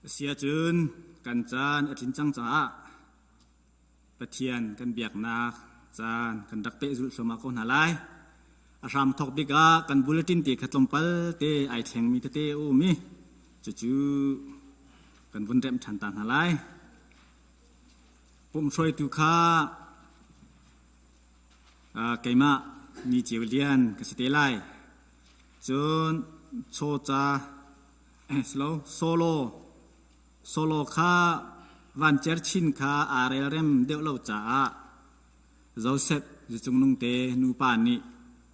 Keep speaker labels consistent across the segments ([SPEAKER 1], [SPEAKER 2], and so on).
[SPEAKER 1] Asiahcun kan caan a tlin cang caah Pathian kan biaknak caan kan rak pehzulh thluahmah ko hna lai. A hram thawk bik ah kan bulletin te kha tlawmpal te ai thlengmi tete a um i cucu kan vun remh ṭhan ta hna lai. Pumhruaitu kha keimah Ni Ceu Lian ka si te lai. Cun chawca silo solo solo kha Van Cer Chin kha aa relrem deuh lo caah Joseph Zucungnung te nupa nih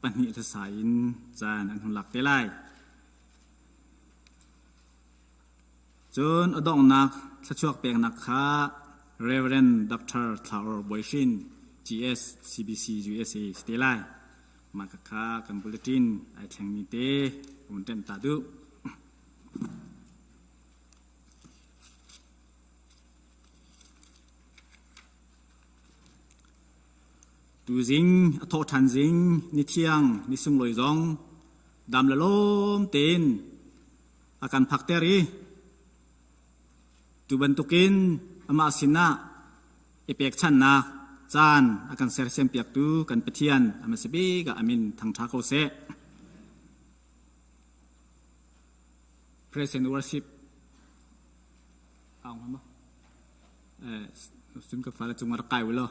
[SPEAKER 1] pahnih hlasa in caan an hun lak te lai. Cun a donghnak thluachuak peknak kha Reverend Dr. Thlaor Bawi Hrin, GS CBC USA si te lai. Mah kha kan bulletin ai thlengmi te vun ṭemh ta duh. Tuzing a thawhṭhan zing ni thiang ni sunglawi zong dam le lawm tein a kan phakter i tu bantukin amah sinah i pekchanhnak caan a kan sersiampiaktu kan Pathian a hmasa bik ah a min thangṭha ko seh. Praise and worship. Aung ma. Eh, sun ka fale cung rak kai u law.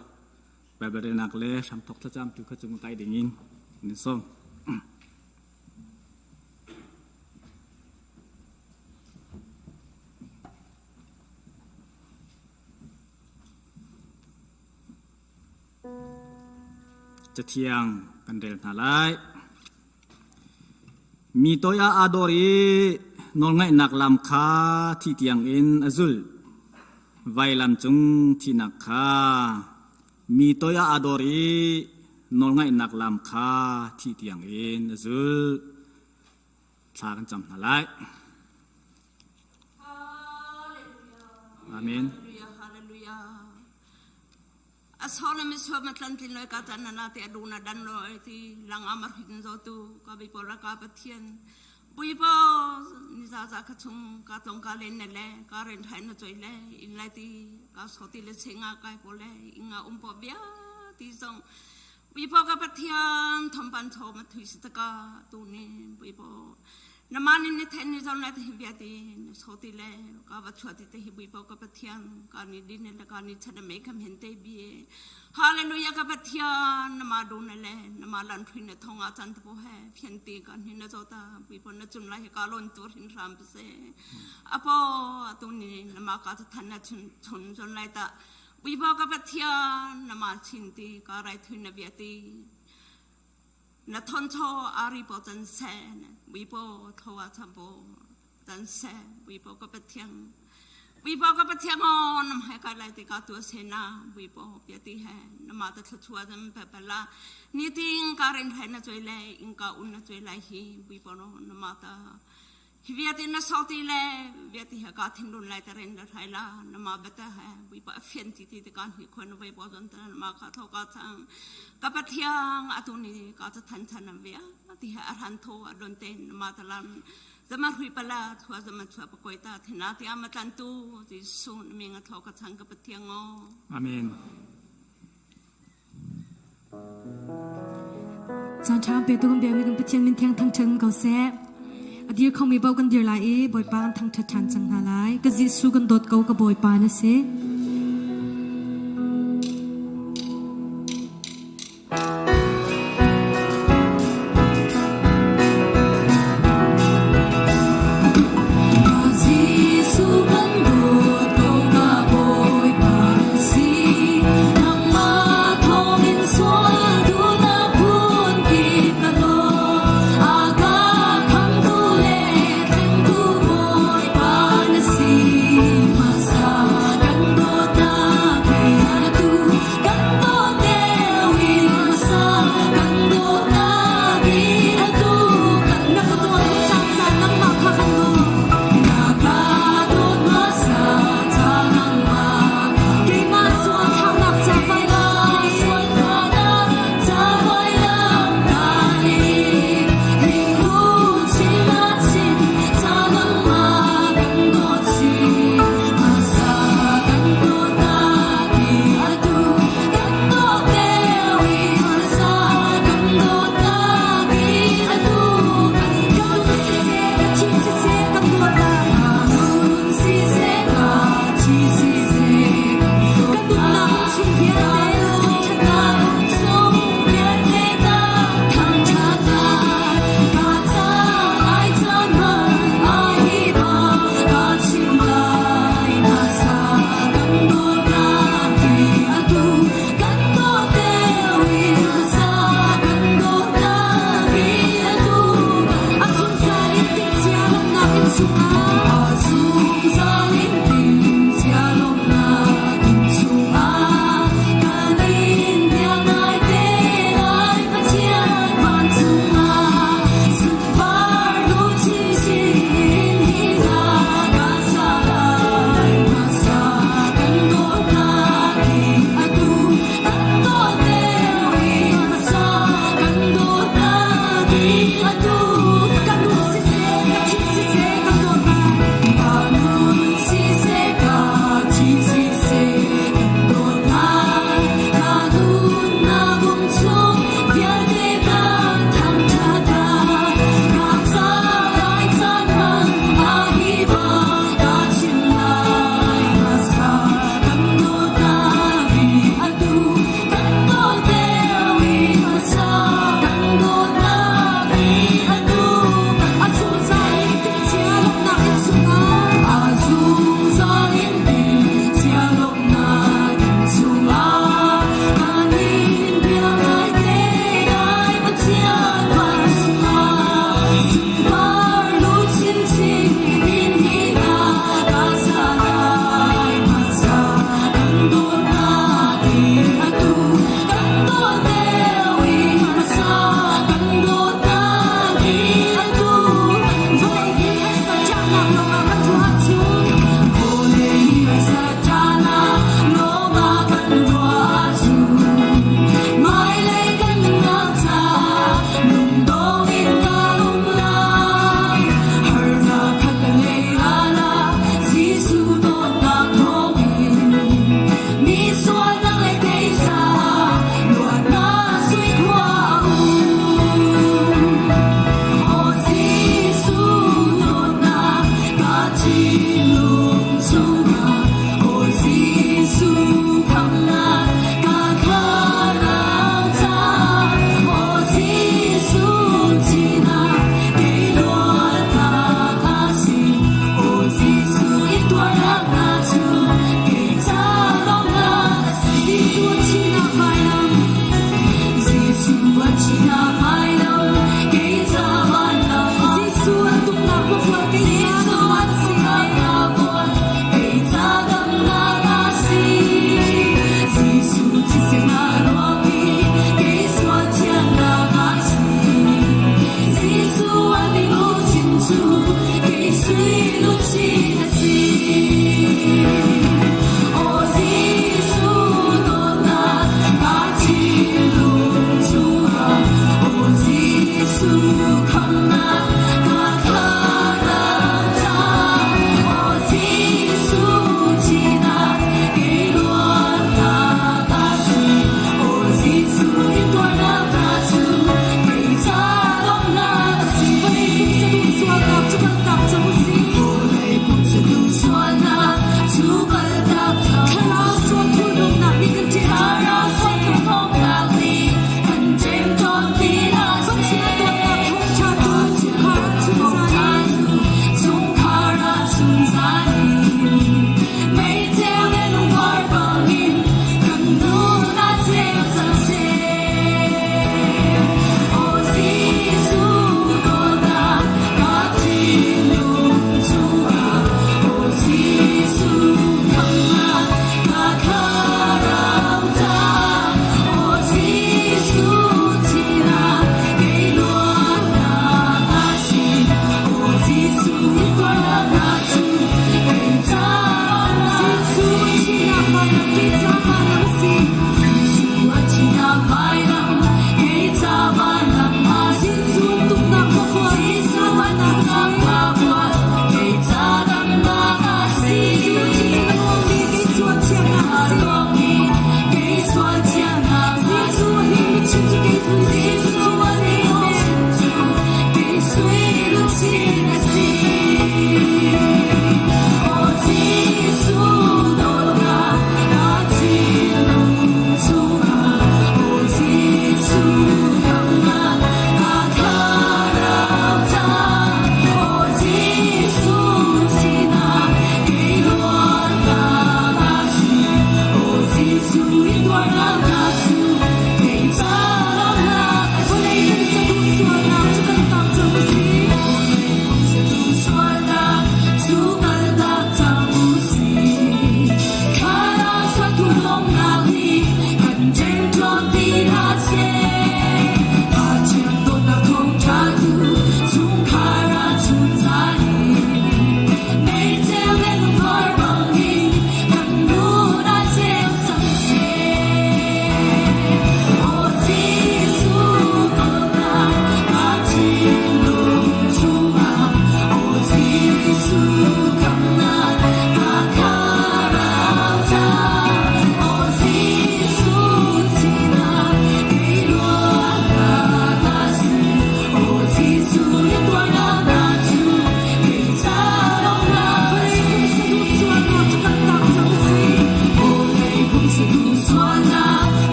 [SPEAKER 1] Bible relnak le hramthok thlacam tu kha cung kai ding in nin sawm. Cathiang kan rel hna lai. Mi toi ah aa dor i nawlngaihnak lam kha thi tiangin a zulh. Vailam cung thihnak kha mi toi ah aa dor i nawlngaihnak lam kha thi tiangin a zulh. Thla kan cam hna lai. Amen.
[SPEAKER 2] Asona mi so ma tlan tlin loi ka chan na te adu na dan lo ti lang amar hin zo tu ka bi pora ka pathian bui bo ni za za kha chung ka tlong ka len ne le ka ren thai na choi le in lai ti ka so ti le chenga kai po le inga um po bia ti zong bui po ka pathian thompan tho ma thui si ta ka tu ni bui po Na mah nih na theih ni zong na hi bia ti na so ti le ka va chuah ti te hi Bawipa ka Pathian ka ni din le ka ni chan me kham hen te bi Hallelujah ka Pathian na ma du na le na ma lan thui na thonga chan te po he phian ti ka ni na zo ta Bawipa na chun lai ka lon tur hin ram se apo tu ni na ma ka than na chun chun zon lai ta Bawipa ka Pathian na ma chin ti ka rai thui na bia ti Na thoncho ari po can sen wipo thoa champo can se wipo ka pathiang wipo ka pathiang o nam hai kai lai te ka tu se na wipo pia ti he na ma ta thachua jam pe pala ni ting ka ren hai na choi le in ka un na choi lai hi wipo no na ma ta Hi vialte na sau ti le vialte he ka thinlun lai ta ren la thai la na ma bata he buipa a fian ti ti te kan hi khon vai bo zon ta na ma kha tho ka chang ka pathiang atu ni ka cha than than am via ti he arhan tho adon te na ma talam zama hui pala thua zama chua pa koi ta thina ti ama tlan tu ti sun mi nga tho ka chang ka pathiang o
[SPEAKER 1] Amen.
[SPEAKER 3] Caan ṭha petu kan biakmi kan Pathian min thiang thangṭhat ko seh. A dir khomi paoh kan dir lai i Bawipa kan thangṭhat ṭhan cang hna lai. Ka Jesuh kan dawt ko ka Bawipa na si. Jesuh kan dawt ko ka Bawipa na si. Nangmah thawngin sual duhnak phunkip ka dawt. A ka khamtu le thlengtu Bawipa na si. Hmasa kan dawt.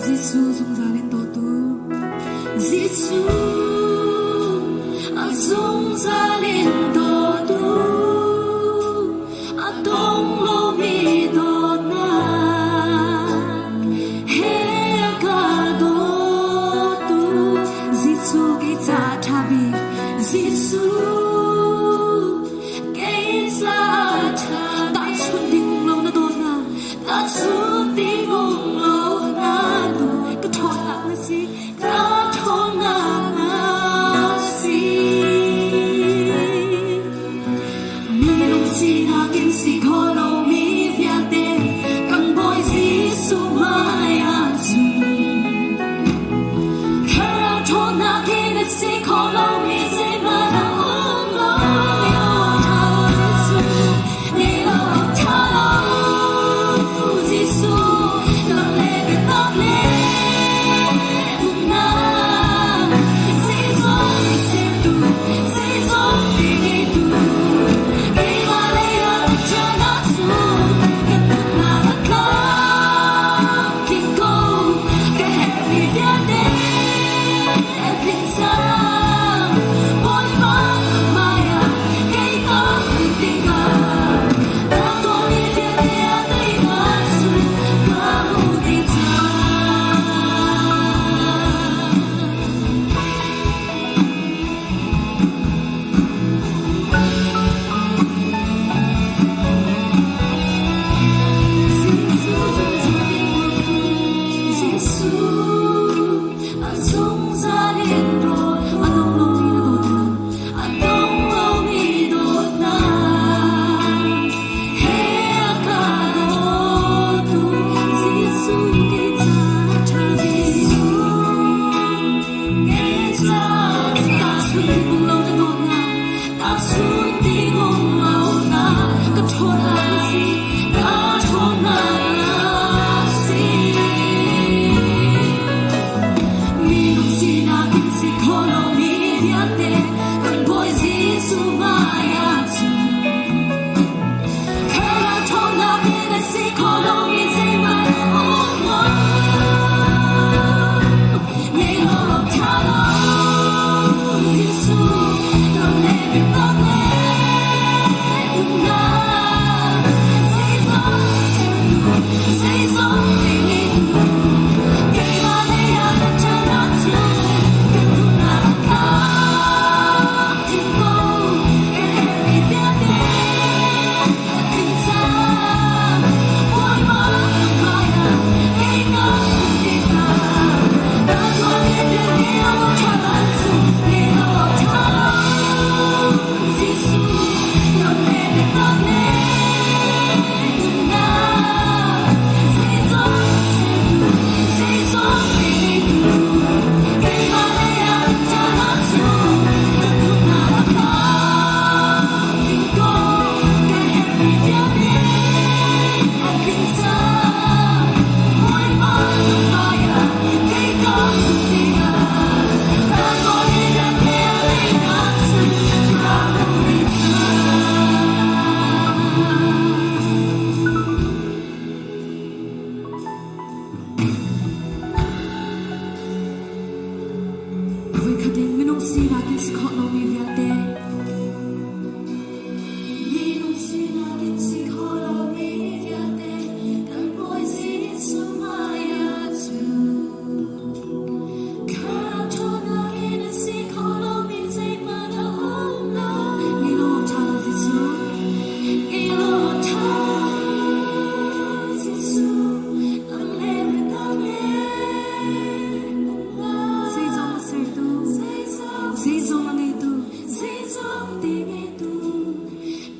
[SPEAKER 3] Jesuh zungzal in dawtu Jesuh a zungzal in dawtu a dong lomi dawtnak he a ka dawtu Jesuh kei ca ṭha bik Jesuh kei ca ṭha tahchunh ding lo na dawtnak tahchunh ding um lo na dawt ka ṭhawnnak na si ka ṭhawnnak na si Minung sinak in si kho lomi vialte kan Bawi Jesuh hmai ah cun Thlarau ṭhawnnak in a si kho lomi zeihmanh a um lo. Ni lo ṭha lo Jesuh, ni lo ṭha lo Jesuh. si khawh lomi vialte. Minung sinak in si khawh lomi vialte kan Bawi Jesuh hmaiah cu. Thlarau ṭhawnnak in a si kho lomi zeihmanh a um lo. Nilawm ṭha lo Jesuh, nilawm ṭha Jesuh, nang le midang le Zeizong a sertu, zeizong a ngeitu, zeizong te ngeitu,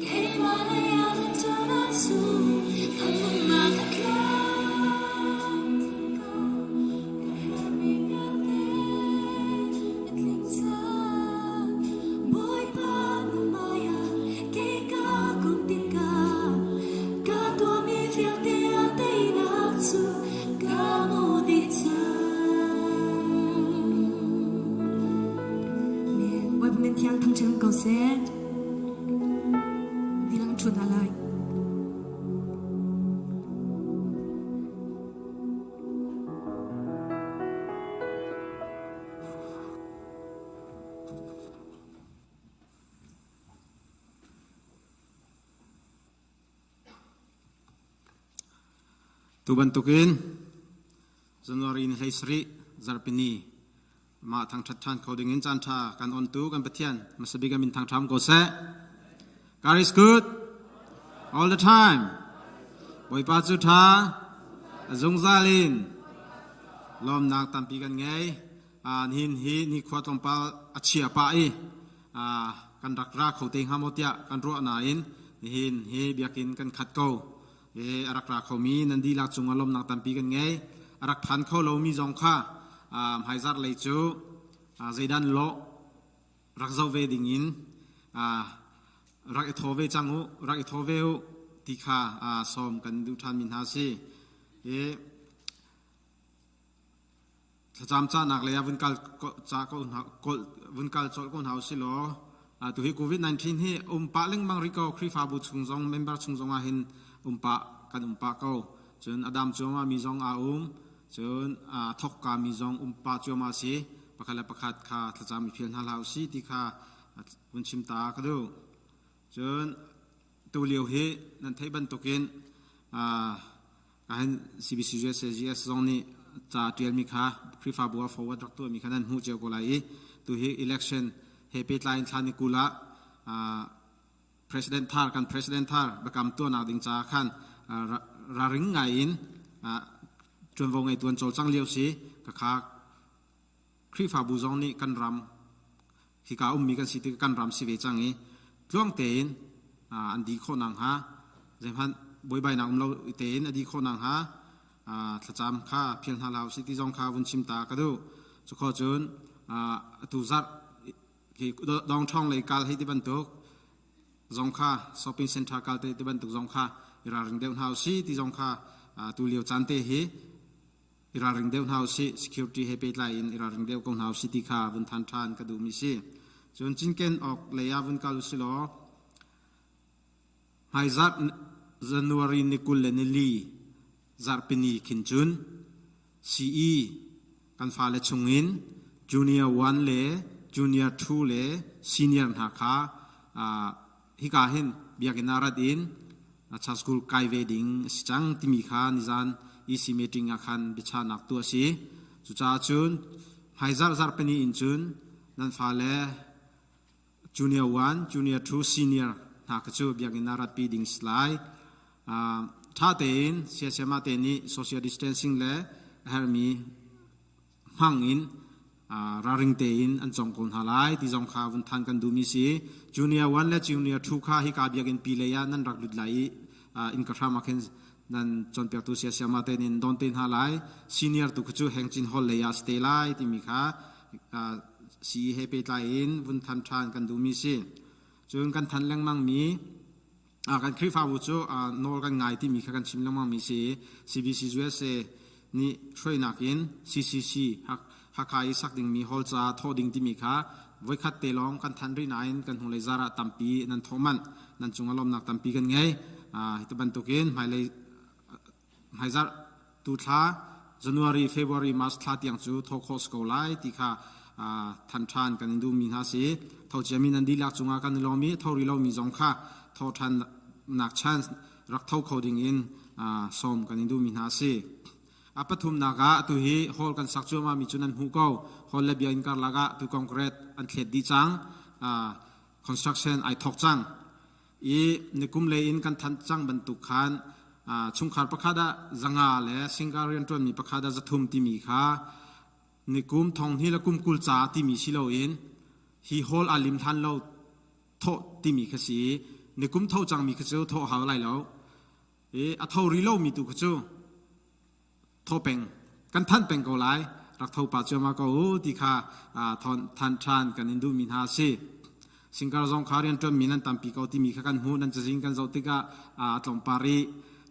[SPEAKER 3] keimah lei ah na ṭan ahcun ka nunnak a tlam tling ko. Ka herhmi vialte a tling cang. Bawipa na hmaiah kei ka kum tikah ka tuahmi vialte ah teinak cu ka hmu dih cang. Amen. Bawipa min thiang thangṭhat ko seh. Dilang ṭhu hna lai.
[SPEAKER 1] Tu bantukin January ni 17 zarhpini mah thangṭhat ṭhan kho dingin caan ṭha kan ontu kan Pathian hmasabik a min thangṭham ko seh. God is good all the time. Bawipa cu ṭha a zungzal in lawmnak tampi kan ngei. Nihin hi nikhua tlawmpal a chia pah i kan rak ra kho te hnga maw tiah kan ruah nain nihin hi biakinn kan khat ko. A rak ra khomi nan dihlak cungah lawmnak tampi kan ngei. A rak phan kho lomi zong kha hmaizarh lei cu zeidan lawh rak zoh ve dingin rak i thaw ve cang u, rak i thaw ve u ti kha sawm kan duh ṭhanmi hna a si. Thlacam cahnak lei ah vun kal ca ko hna vun kal colh ko hna usih law tu hi COVID-19 hi um pah lengmang rih ko Khrihfabu chung zong member chung zong ah hin um pah kan um pah ko cun a dam cuahmah mi zong aa um cun aa thokka mi zong um pah cuahmah si pakhat le pakhat kha thlacam i phial hna hlah usih ti kha vun chim ta ka duh cun tu lio hi nan theih bantukin Kahin CBCUSAGS zong nih ca ṭialmi kha Khrihfabu ah forward rak tuahmi kha nan hmuh cio ko lai i tuhi election he pehtlai in thla ni 20 ah President thar kan President thar biakam tuahnak ding caah khan raring ngai in ṭuanvo ngeitu an cawlcang lio si kakha Khrihfabu zong nih kan ram hika ummi kan si tikah kan ram si ve cang i tluang tein an dih khawh nakhnga zeihmanh buaibainak um lo tein a dih khawh nakhnga thlacam kha phial hna hlah usih ti zong kha vun chim ta ka duh. Cukhawh cun atu zarh khi dongṭhawng lei kal hei ti bantuk zong kha shopping center kal te ti bantuk zong kha i ralring deuh hna usih ti zong kha tu lio caan te hi i ralring deuh hna usih security he pehtlai in i ralring deuh ko hna usih ti kha vun than ṭhan ka duhmi si. Cun cinken awk lei ah vun kal usih law hmaizarh January ni 24 zarhpini khin cun CE kan fale chungin junior 1 le junior 2 le senior hna kha hika hin biakinn ah rat in church school kai ve ding a si cang timi kha nizan EC meeting ah khan biachahnak tuah a si. Cucaah cun hmaizarh zarhpini in cun nan fale junior 1, junior 2, senior hna kha cu biakinn ah ratpi ding si lai. Ṭha tein siasiama te nih social distancing le a herhmi hmang in ralring tein an cawng ko hna lai ti zong kha vun than kan duhmi si. Junior 1 le junior 2 kha hika biakinn pi lei ah nan rak lut lai i inn ka hram ah khin nan cawnpiaktu siasiama te nin don te hna lai. Senior tu kha cu Hengcin Hall lei ah si te lai timi kha CE he pehtlai in vun than ṭhan kan duhmi si. Cun kan than lengmangmi kan Khrihfabu cu nawl kan ngai timi kha kan chim lengmangmi si. CBC USA nih hruainak in CCC Hakha i sak dingmi hall ca thawh ding timi kha voikhat te lawng kan thanh rih nain kan hnulei zar ah tampi nan thawh manh. Nan cung ah lawmnak tampi kan ngei. Hi bantukin hmailei hmaizarh tu thla January, February, March thla tiang cu thawh khawh si ko lai ti kha than ṭhan kan in duhmi hna si. Tho ciami nan dihlak cungah kan i lawm i tho rih lomi zong kha tho ṭhannak chance rak tho kho ding in sawm kan in duhmi hna si. A pathumnak ah atu hi hall kan sak cuahmah mi cu nan hmuh ko. Hall le biakinn karlak ah tu concrete an thlet dih cang. Construction ai thawk cang. I nikum lei in kan thanh cang bantuk khan chungkhar pakhat ah zanga le single rianṭuanmi pakhat ah 300 timi kha nikum thong hnih le kum 20 ca timi si loin hi hall aa lim hlan lo thawh timi kha si i nikum tho cangmi kha cu thawh hau lai lo. I a tho rih lomi tu kha cu tho peng kan thanh peng ko lai rak tho pa cuahmah ko u ti kha than ṭhan kan in duhmi hna a si. Singkar zong kha rianṭuanmi nan tampi ko timi kha kan hmuh nan cazin kan zoh tikah a tlawmpar i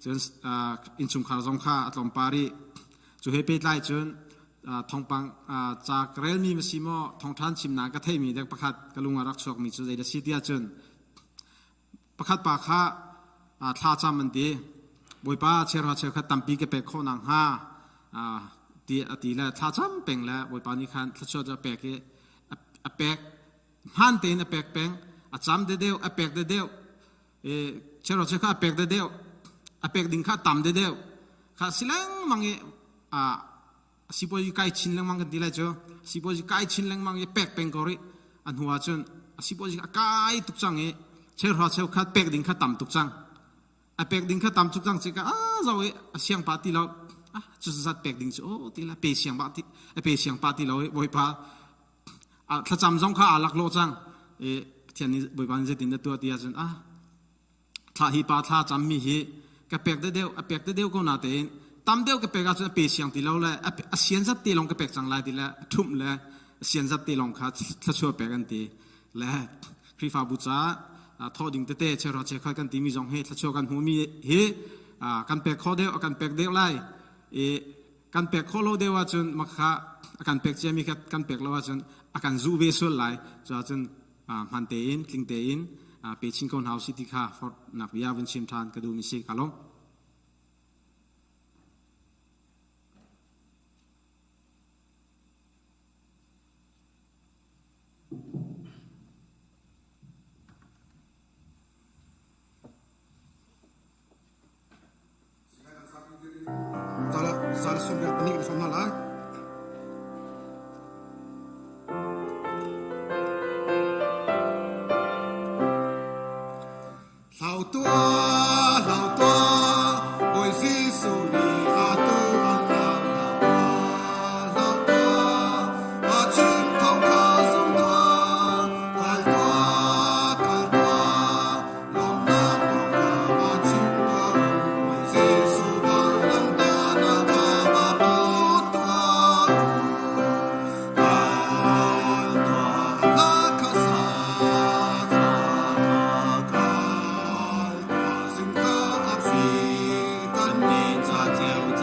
[SPEAKER 1] cun innchungkhar zong kha a tlawmpar i cu he pehtlai cun thawngpang ca ka relmi ma si maw thawngṭhan chimnak ka theihmi dek pakhat ka lung ah rak chuakmi cu zei dah si tiah cun Pakhat pa kha thla cam an ti. Bawipa cheuhra cheukhat tampi ka pek khawh nakhnga ti a ti le thla cam peng le Bawipa nih khan thluachuah cu a pek i a pek hmaan tein a pek peng a cam dedeuh a pek dedeuh i cheuhra cheukhat a pek dedeuh a pek ding kha a tam dedeuh kha si lengmang i sipuazi kai chin lengmang kan ti lai cu sipuazi kai chin lengmang i pek peng ko rih a hnu ah cun a sipuazi a kai tuk cang i cheuhra cheukhat pek ding kha tam tuk cang a pek ding kha tam tuk cang cika a zo i a siang pa ti lo ah cu zat pek ding cu o ti la pe siang ba ti a pe siang pa ti lo i bawipa thlacam zong kha aa lak lo cang i Pathian nih bawipa nih zeitin dah tuah ti ahcun ah Thla hi pa thla cammi hi ka pek deuh a pek deuh ko na tein tam deuh ka pek ahcun a pe siang ti lo le a sian zat te lawng ka pek cang lai ti le a ṭhumh le a sian zat te lawng kha thluachuah pek an ti le Khrihfabu caah thawh ding tete cheuhra cheukhat kan timi zong hi thluachuah kan hmuhmi hi kan pek khawh deuh a kan pek deuh lai i kan pek khawh lo deuh ahcun makha a kan pek ciami kha kan pek lo ahcun a kan zuh ve sual lai cuahcun hman tein tling tein pe chin ko hna usih ti kha forhnak bia vun chim ṭhan ka duhmi si ka lawm.
[SPEAKER 4] Zal 22 kan hna lai. Hlau tuah, hlau tuah, Bawi Jesuh nih atu an au. Hlau tuah, hlau tuah, a chim thawng kha zum tuah. Kal tuah, kal tuah, Lawmnak kong kha va chim tuah u, Bawi Jesuh vailamtahnak kha va put tuah u. Kal tuah, hla kha sa, hla kha kal tuah, zingka a si, kannih ca cio.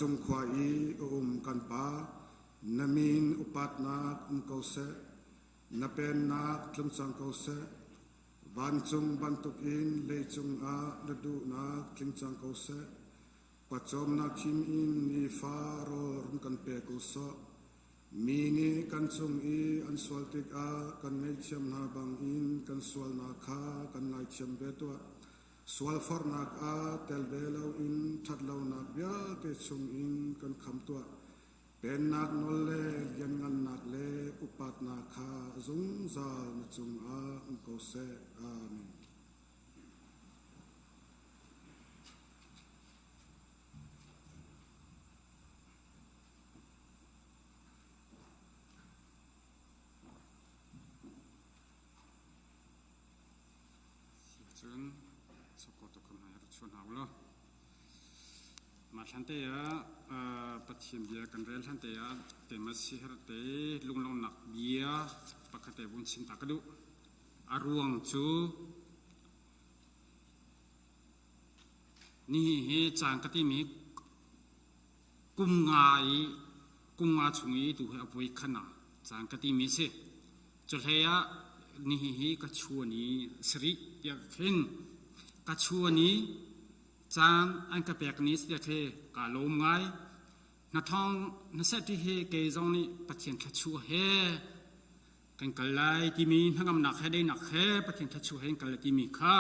[SPEAKER 4] Vancung khua i a um kan Pa, na min upatnak um ko seh, na pennak tlung cang ko seh. Vancung bantukin leicung ah na duhnak tling cang ko seh. Pawcawmnak him in nifa rawl run kan pe ko sawh. Mi nih kan cung i an sual tikah kan ngaihthiam hna bangin kan sualnak kha kan ngaithiam ve tuah. Sualforhnak ah tel ve loin ṭhatlonak vialte chungin kan kham tuah. Pennak nawl le lianngannak le upatnak kha zungzal na cungah um ko seh. Amen.
[SPEAKER 5] Cun sokot kam hai rak chuan hau lo. Mah hlan te ah Pathian bia kan rel hlan te ah te ma si her te lunglawmnak bia pakhat te vun chim ta ka duh. A ruang cu nihi hi caan ka timi kum nga i kum nga chung i tu hi a voi khan ah caan ka timi si. Cuhlei ah nihi hi ka chuan i sarih tiah khin ka chuan i caan an ka pek ni si khi ka lawm ngai. Na thawng na set hi kei zong nih Pathian thluachuah he kan kal lai timi hnangamnak he daihnak he Pathian thluachuah he kan kal lai timi kha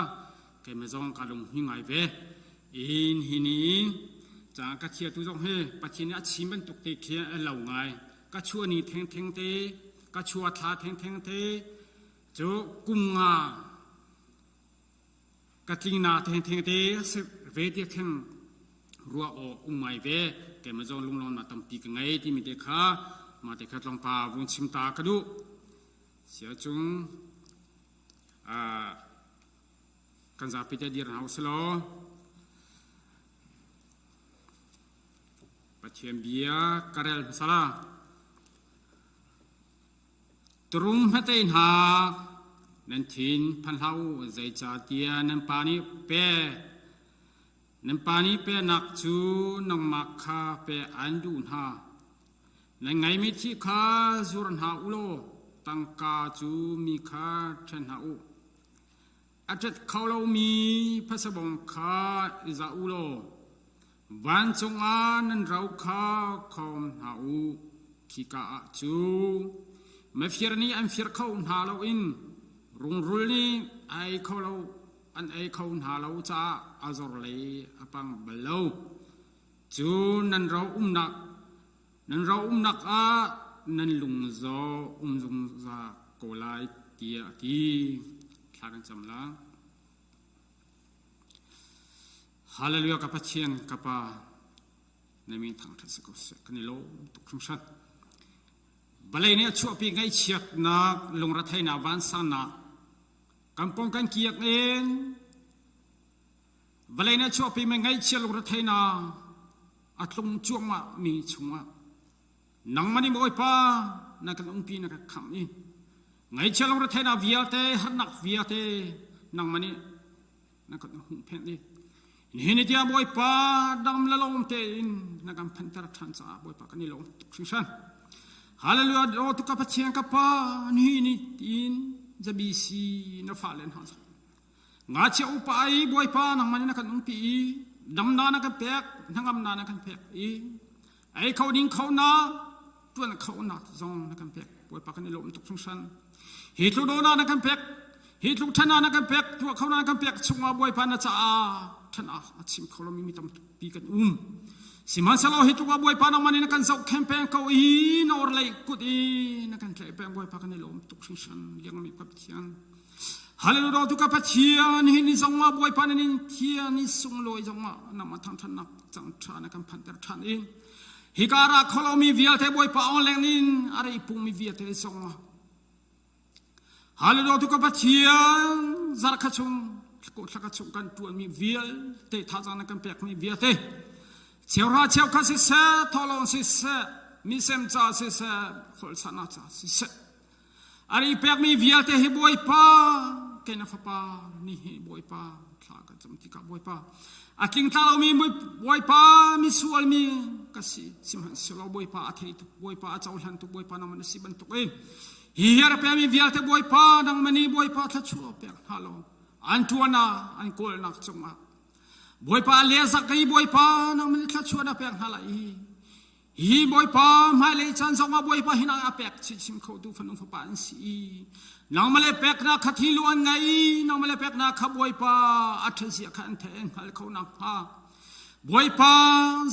[SPEAKER 5] keimah zong ka lung hi ngai ve. In hi ni caan ka thiatu zong hi Pathian nih a chim bantuk te khi a lo ngai. Ka chuah ni thengtheng te, ka chuah thla thengtheng te cu kum nga ka tlingnak thengtheng te si ve ti khin ruah awk um ngai ve. Keimah zong lunglawmnak tampi ka ngei timi te kha mah te kha tlawngpa vung chim ta ka duh. Siacung kan zapi te dir hna usilaw Pathian bia ka rel hmasa la. Turum hmete hna nan thin phan hlah u zeicahtiah nan pa nih pe nan pa nih penak cu nangmah kha pe an duh hna. Nan ngeimi thi kha zur hna u law tangka cu mi kha ṭhen hna u. A ṭet kho lomi phasabong kha i zah u law vancung ah nan ro kha khawm hna u. Khika ah cu mafir nih an fir kho hna loin rungrul nih ai kho lo an ei kho hna lo caah a zor lei a pang bal lo. Cu nan ro umnak nan ro umnak ah nan lung zaw um zungzal ko lai tiah a ti. Thla kan cam la. Hallelujah ka Pathian ka Pa na min thangṭhat si ko seh kan i lawm tuk hringhran. Vawlei nih a chuahpi ngaihchiatnak lungretheihnak vansangnak kan pawng kan kiak in Vawlei nih a chuahpimi ngaihchia lungretheihnak a tlung cuahmah mi chungah nangmah nih Bawipa na kan umpi na kan khamh i ngaihchia lungretheihnak vialte harnak vialte nangmah nih na kan huhphenh i nihin ni tiang Bawipa dam le lawm tein na kan phanter ṭhan caah Bawipa kan i lawm tuk hringhran. Hallelujah dawtu ka Pathian ka Pa nihin ni tiin zabisi na fale hna Ngakchia upa i Bawipa nangmah nih na kan umpi i damnak na kan pek, hnangamnak na kan pek i ei kho ding kho na tuan kho nak zong na kan pek. Bawipa kan i lawm tuk hringhran. Hi tluk dawhnak na kan pek, hi tluk ṭhatnak na kan pek, tuah kho na kan pek chungah Bawipa na caah ṭhatnak a chim kho lomi mi tampi kan um. Sihmanhsehlaw hi tluk ah Bawipa nangmah nih na kan zohkhenh peng ko i na orhlei kut i na kan tlaih peng Bawipa kan i lawm tuk hringhran liangmi Pathian. Hallelujah tu ka Pathian hi ni zong ah Bawipa na nin thian ni sunglawi zong ah nangmah thangthatnak cang tha na kan phanter than i hi ka ra kholomi vialte Bawipa ong leng in a rei pungmi vialte zong ah Hallelujah tu ka Pathian zarkha chung thlaka chung kan tuanmi vialte thazang na kan pekmi vialte cheuhra cheukha siseh thawhlawm siseh misem ca siseh kholsana ca siseh A ri pekmi vialte hi Bawipa. Kei na fapa ni hi Bawipa thla ka cam tikah Bawipa a tlingtla lomi Bawipa misual mi ka si sihmanhsehlaw Bawipa a thei tuk Bawipa a cohlan tuk Bawipa nangmah na si bantuk in hi hi a pemi vialte Bawipa nangmah nih Bawipa thluachuah pek hna law an ṭuan ah an kawlnak cungah Bawipa le zak i Bawipa nangmah nih thluachuah na pek hna lai i Hi Bawipa hmailei caan zongah Bawipa hin a pek chinchin khotu fanu fapa an si i nangmah le peknak kha thi lu an ngei i nangmah le peknak kha Bawipa a ṭhatzia kha an theih an hngal kho nakhnga Bawipa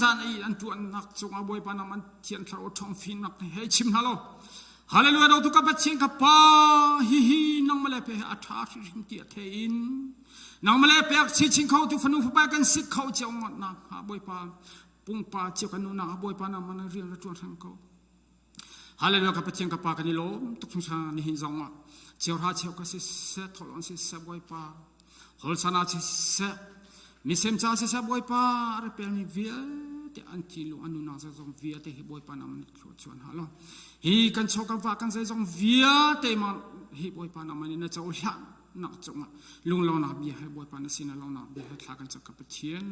[SPEAKER 5] zan i an ṭuannak cungah Bawipa nangmah thian thlarau ṭhawng fimnak he chim hna law Hallelujah do tu ka Pathian ka Pa hihi nangmah le pe a ṭha hrimhrim ti a thei in nangmah le pek chinchin kho tu fanu fapa kan si kho cio ngawt nakhnga Bawipa pumpa cio kan nunak ah Bawipa nangmah na rian na ṭuan hram ko. Hallelujah ka Pathian ka Pa kan i lawm tuk hringhran nihin zong ah cheuhra cheu ka siseh tholon siseh Bawipa holsana siseh misem ca siseh Bawipa a ra pelmi vialte an thi lu an nunak zeizong vialte hi Bawipa nangmah na thlua chuan ha lo hi kan chaw kan va kan zeizong vialte ma hi Bawipa nangmah nih na cohlan nak cungah lunglawmnak bia he Bawipa na sin ah lawmnak bia he thla kan cam ka Pathian.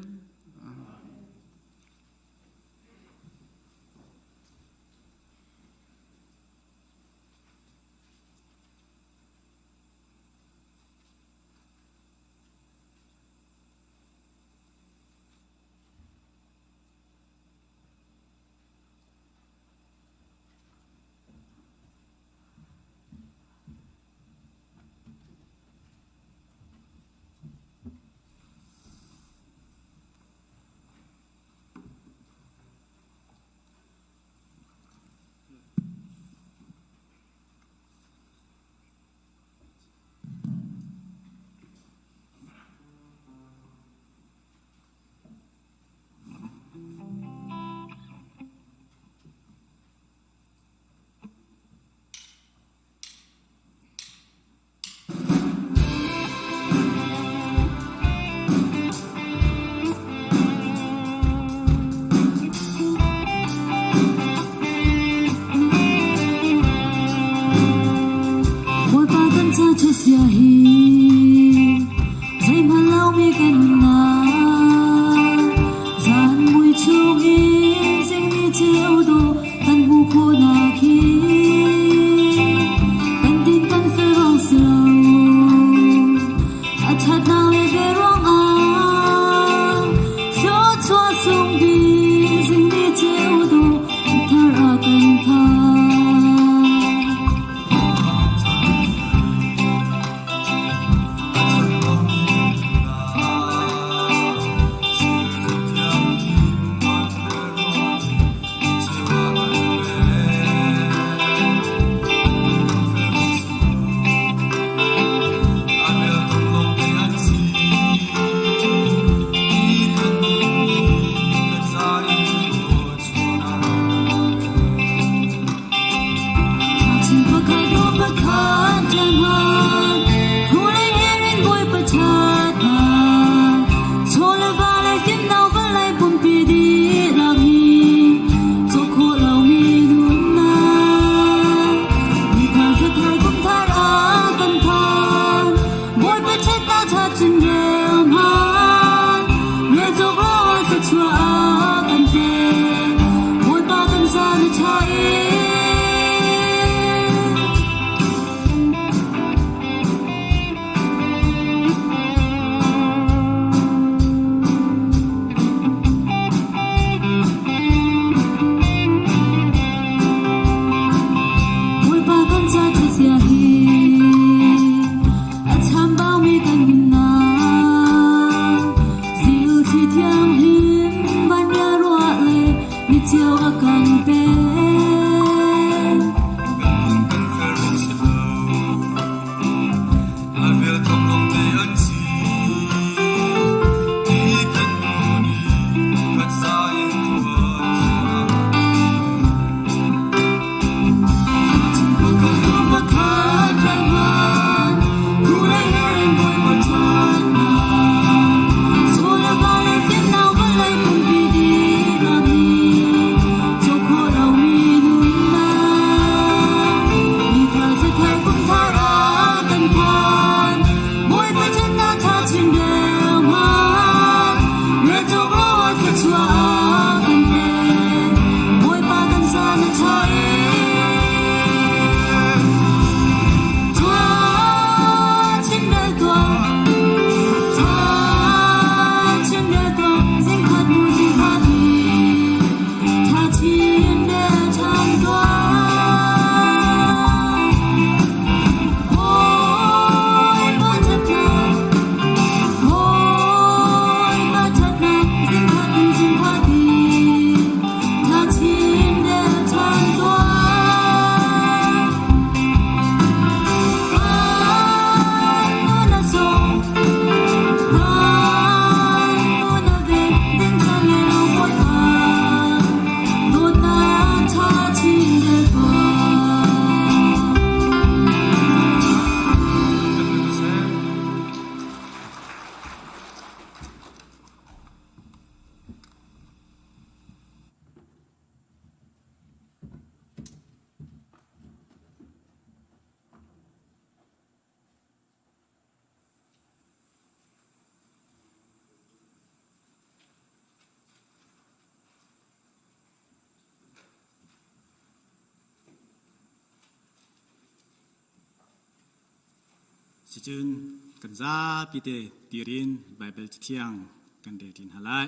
[SPEAKER 1] Cucun kan zapi te tirin Baibal Cathiang kan rel ṭi hna lai.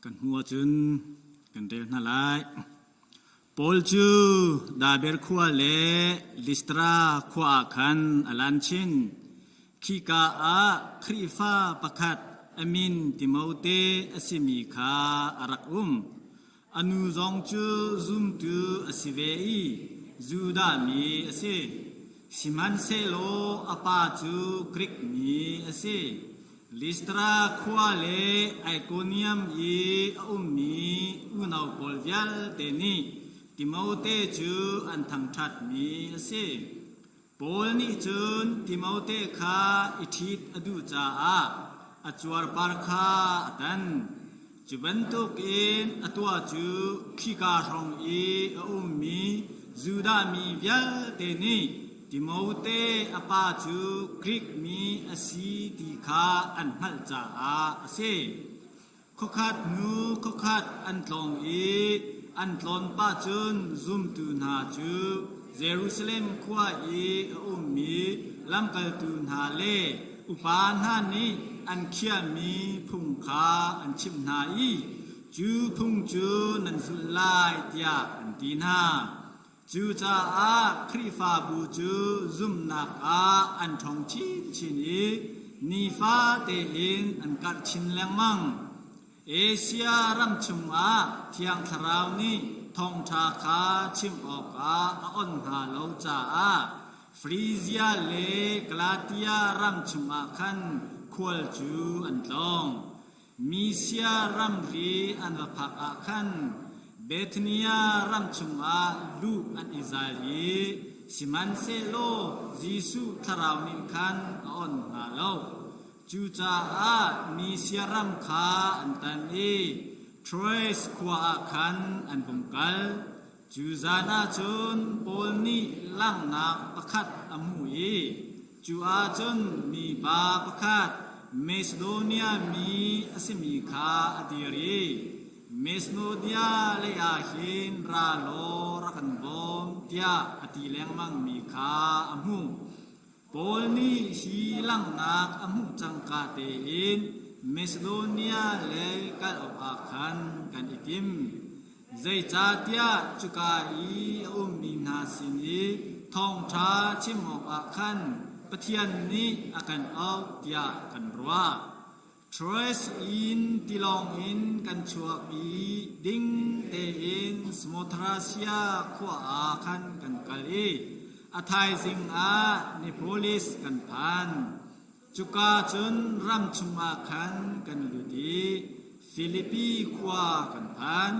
[SPEAKER 1] Kan hmu ahcun kan rel hna lai. Paul cu Daber khua le Listra khua ah khan a lan chin. Khika ah Khrihfa pakhat a min Timote a simi kha a rak um. A nu zong cu zumtu a si ve i Judah mi a si. Sihmanhsehlaw a pa cu Grik mi a si. Listra khua le Ikonium i a ummi unau pawl vialte nih Timote cu an thangṭhatmi a si. Paul nih cun Timote kha i ṭhit a duh caah a cuarpar kha a tan. Cu bantukin a tuah cu khika hrawng i a ummi Judah mi vialte nih Timote a pa cu Grik mi a si ti kha an hngalh caah a si. Khuakhat hnu khuakhat an tlawng i an tlawn pah cun zumtu hna cu Jerusalem khua i a ummi lamkaltu hna le upa hna nih an khiahmi phung kha an chimh hna i cu phung cu nan zulh lai tiah an ti hna. Cucaah Khrihfabu cu zumhnak ah an ṭhawng chinchin i nifa tein an karh chin lengmang. Asia ram chungah Thiang Thlarau nih thawngṭha kha chim awkah a onh hna lo caah Frizia le Galatia ram chungah khan khual cu an tlawng. Misia ramri an va phak ah khan Bethania ram chungah luh an i zal i sihmanhsehlaw Jesuh thlarau nih khan a onh hna lo. Cucaah Misia ram kha an tan i Troas khua ah khan an vung kal. Cu zan ah cun Paul nih langhnak pakhat a hmuh i cu ah cun mipa pakhat Macedonia mi a simi kha a dir i Macedonia leiah hin ra law rak kan bawm tiah a ti lengmangmi kha a hmuh. Paul nih hi langhnak a hmuh cangka tein Macedonia lei kal awkah khan kan i tim. Zeicahtiah cuka i a ummi hna sin i thawngṭha chim awkah khan Pathian nih a kan auh tiah kan ruah. Troas in tilawng in kan chuak i ding tein Samothrasia khua ah khan kan kal i a thaizing ah Neapolis kan phan. Cuka cun ram chungah khan kan lut i Filipi khua kan phan.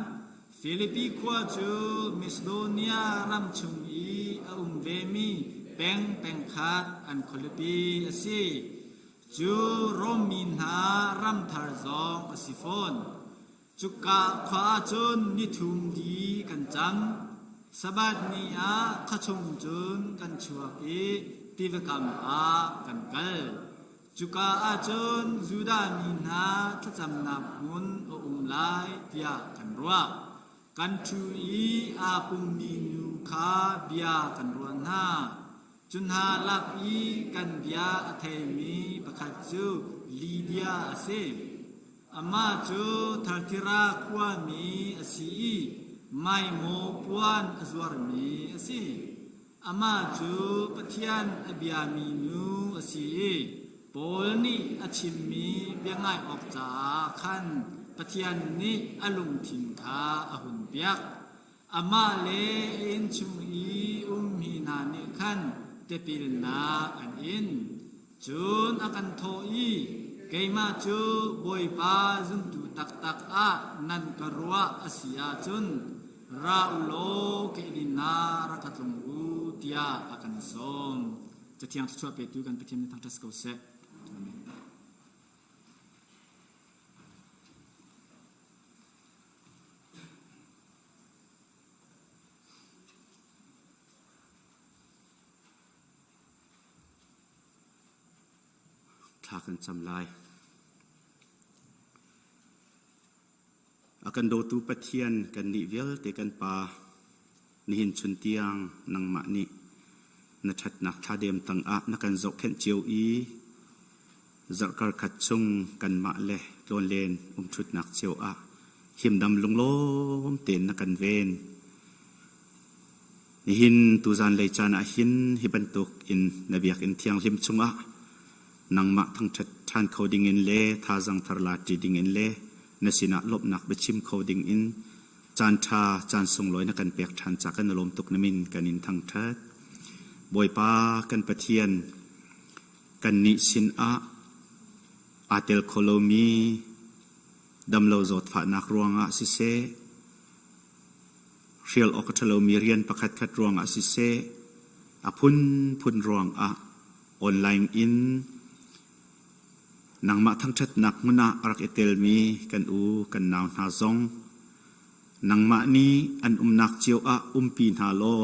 [SPEAKER 1] Filipi khua cu Macedonia ram chung i a um vemi peng pengkhat an khualipi a si. Cu Rom mi hna ramthar zong a si fawn. Cuka khua ah cun nithum di kan cam. Sabbath ni ah khuachung cun kan chuak i tivakam ah kan kal. Cuka ah cun Judah mi hna thlacamnak hmun a um lai tiah kan ruah. Kan ṭhu i aa pummi nu kha bia kan ruah hna. Cu hna lak i kan bia a theimi pakhat cu Lydia a si. Amah cu Tharthira khuami a si i maimaw puan a zuarmi a si. Amah cu Pathian a biami nu a si i Paul nih a chimmi bia ngai awk caah khan Pathian nih a lungthin kha a hunpiak. Amah le a innchung i ummi hna nih khan tipilnak an in. Cun a kan thawh i, Keimah cu Bawipa zumtu taktak ah nan ka ruah a si ahcun ra u law ka inn ah rak ka tlung u, tiah a kan sawm. Cathiang thluachuah petu kan Pathian nih thangṭhat si ko seh. Amen.
[SPEAKER 6] Thla kan cam lai. A kan dawtu Pathian kan nih vialte kan Pa, Nihin chun tiang nangmah nih na ṭhatnak thladem tangah na kan zohkhenh cio i zarhkar khat chung kanmah le tlawnlen umṭhutnak cio ah himdam lunglawm tein na kan ven. Nihin tuzan lei caan ah hin hi bantuk in na biakinn thianghlim chungah nangmah thangṭhat ṭhan kho dingin le thazaang thar la ṭi dingin le na sinah lawmhnak biachim kho dingin caan ṭha caan sunglawi na kan pek ṭhan ca kan i lawm tuk na min kan in thangṭhat. Bawipa kan Pathian, kannih sinah aa tel kho lomi damlo zawtfahnak ruangah siseh, hrial awk a ṭha lomi rian pakhatkhat ruangah siseh, a phunphun ruangah online in nangmah thangṭhatnak hmun ah a rak i telmi kan u kan nau hna zong nangmah nih an umnak cio ah umpi hna law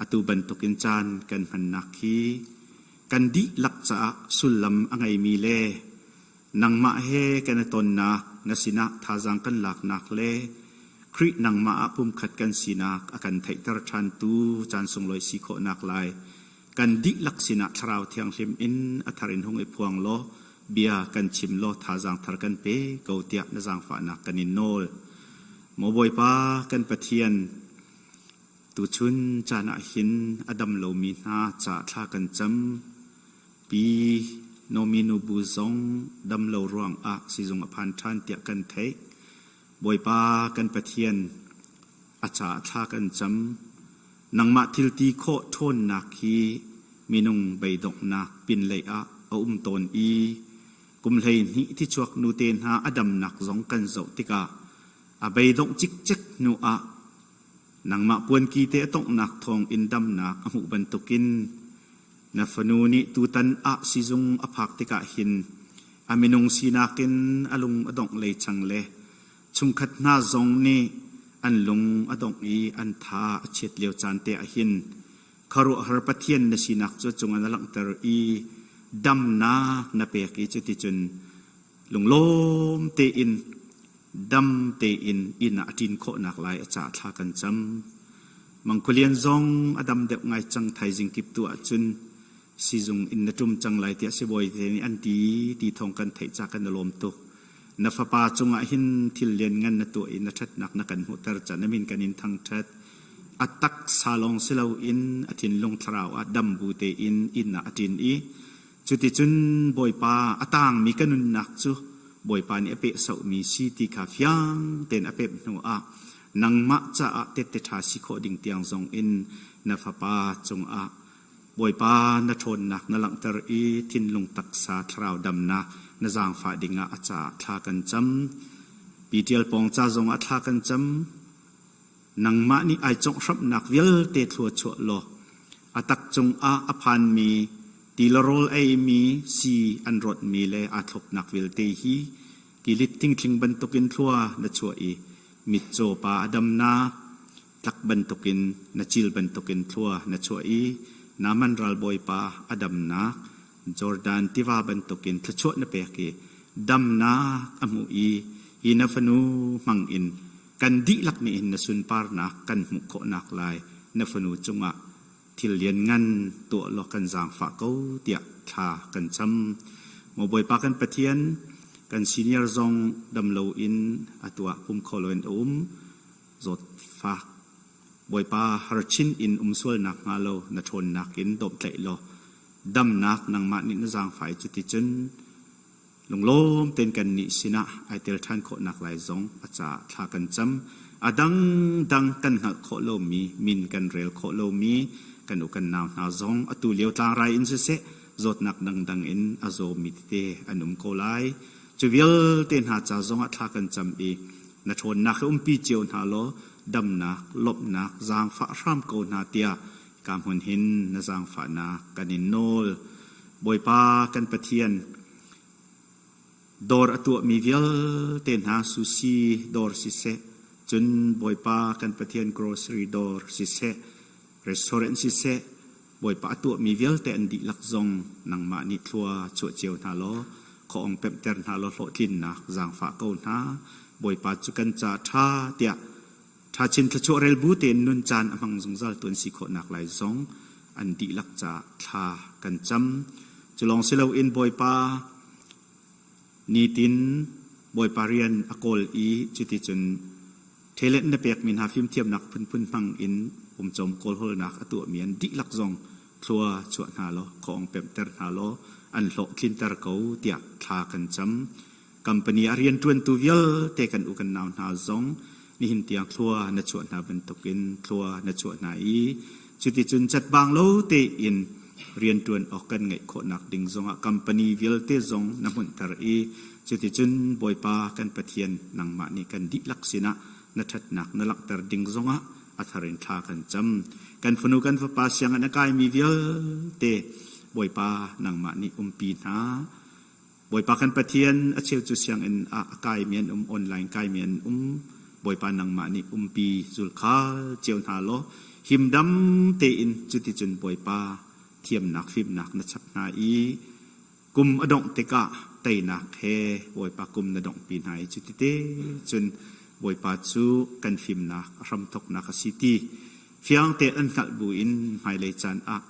[SPEAKER 6] atu bantukin caan kan hmannak hi kan dihlak caah sullam a ngeimi le nangmah he kan i tonnak na sinah thazaang kan laknak le Khrih nangmah ah pumkhat kan sinak a kan theihter ṭhantu caan sunglawi si khawhnak lai kan dihlak sinah Thlarau Thianghlim in a thar in hung i phuang law bia kan chim law thazaang thar kan pe ko tiah na zaangfahnak kan in nawl. Maw Bawipa kan Pathian, tuchun caan ah hin a dam lomi hna ca thla kan cam. Pi Nomi nubu zong dam lo ruangah sizung a phan ṭhan tiah kan theih. Bawipa kan Pathian, a caah thla kan cam. Nangmah thilti khawh ṭhawnnak hi minung beidonghnak pinlei ah a um tawn i kum 12 thichuak nute hna a damnak zong kan zoh tikah a beidongh cikcek hnu ah nangmah puanki te a tonghnak thawng in damnak a hmuh bantukin na fanu nih tutan ah sizung a phak tikah hin a minung sinak in a lung a dongh lei cang le Chungkhat hna zong nih an lung a dongh i an tha a chiat lio caan te ah hin khuaruahhar Pathian na sinak cu cungah na langhter i damnak na pek i cuticun lunglawm tein dam tein inn ah a ṭin khawhnak lai a caah thla kan cam. Mangkhualian zong a dam deuh ngai cang thaizing kip tu ahcun sizung in na ṭum cang lai tiah sibawi te nih an ti ti thawng kan theih ca kan i lawm tuk. Na fapa cungah hin thil lianngan na tuah i na ṭhatnak na kan hmuhter ca na min kan in thangṭhat. A taksa lawng si loin a thinlung thlarau ah dam bu tein inn ah a ṭin i cuticun Bawipa a tangmi ka nunnak cu Bawipa nih a pehsohmi si ti kha fiang tein a pemh hnu ah nangmah caah tette ṭha si khawh ding tiang zong in na fapa cungah Bawipa na ṭhawnnak na langhter i thinlung taksa thlarau damnak na zaangfah dingah a caah thla kan cam. Pi Ṭial Pawng ca zongah thla kan cam. Nangmah nih ai conghhramhnak vialte thlua chuah law a tak cungah a phanmi ti le rawl eimi sii an rawtmi le aa thlopnak vialte hi kilit thingthling bantukin thlua na chuah i mitcaw pa a damnak tlak bantukin na cil bantukin thlua na chuah i Naaman ralbawipa a damnak Jordan tiva bantukin thluachuah na pek i damnak a hmuh i hi na fanu hmang in kan dihlak nih hin na sunparnak kan hmuh khawhnak lai na fanu cungah thil lianngan tuah law kan zaangfah ko tiah thla kan cam. Maw Bawipa kan Pathian, kan senior zong dam loin atu ah pum kho loin a um. Zawtfak Bawipa harchin in um sual nakhnga lo na ṭhawnnak in dawmhtlaih law damnak nangmah nih na zaangfah i cuticun lunglawm tein kannih sinah ai tel ṭhan khawhnak lai zong a caah thla kan cam. A dangdang kan hngalh khawh lomi, min kan rel khawh lomi kan u kan nau hna zong atu lio tlangrai in siseh zawtnak dangdang in a zawmi tete an um ko lai. Cu vialte hna ca zongah thla kan cam i na ṭhawnnak hi umpi cio hna law damnak, lawmhnak, zaangfah hram ko hna tiah ka hmun hin na zaangfahnak kan in nawl. Bawipa kan Pathian, dawr a tuahmi vialte hna sushi dawr siseh, cun Bawipa kan Pathian grocery dawr siseh, restaurant siseh, Bawipa a tuahmi vialte an dihlak zong nangmah nih thlua chuah cio hna law khuaawng pemhter hna law hlawhtlinnak zaangfah ko hna. Bawipa cu kan ca ṭha tiah. Ṭhachin thluachuah rel bu tein nun caan a hmang zungzal tu an si khawhnak lai zong an dihlak caah thla kan cam. Cu lawng si loin Bawipa nitin Bawipa rian a kawl i cuticun talent na pekmi hna fimthiamnak phunphun hmang in pumcawm kawlhawlnak a tuahmi an dihlak zong thlua chuah hna law khawng pemhter hna law an hlawh tlinter ko tiah thla kan cam. Company a rianṭuantu vialte kan u kan nau hna zong nihin tiang thlua na chuah hna bantukin thlua na chuah hna i cuticun catbang lo tein rianṭuan awk kan ngeih khawhnak ding zongah company vialte zong na hmunhter i cuticun Bawipa kan Pathian nangmah nih kan dihlak sinah na ṭhatnak na langhter ding zongah a thar in thla kan cam. Kan fanu kan fapa sianginn a kaimi vialte Bawipa nangmah nih umpi hna. Bawipa kan Pathian a cheu cu sianginn ah a kaimi an um, online kaimi an um. Bawipa nangmah nih umpi zulkhal cio hna law himdam tein cuticun Bawipa thiamnak fimnak na chap hna i kum a dongh tikah teinak he Bawipa kum na donghpi hna i cutite cun Bawipa cu kan fimnak a hramthawknak a si ti fiang te an hngalh buin hmailei caan ah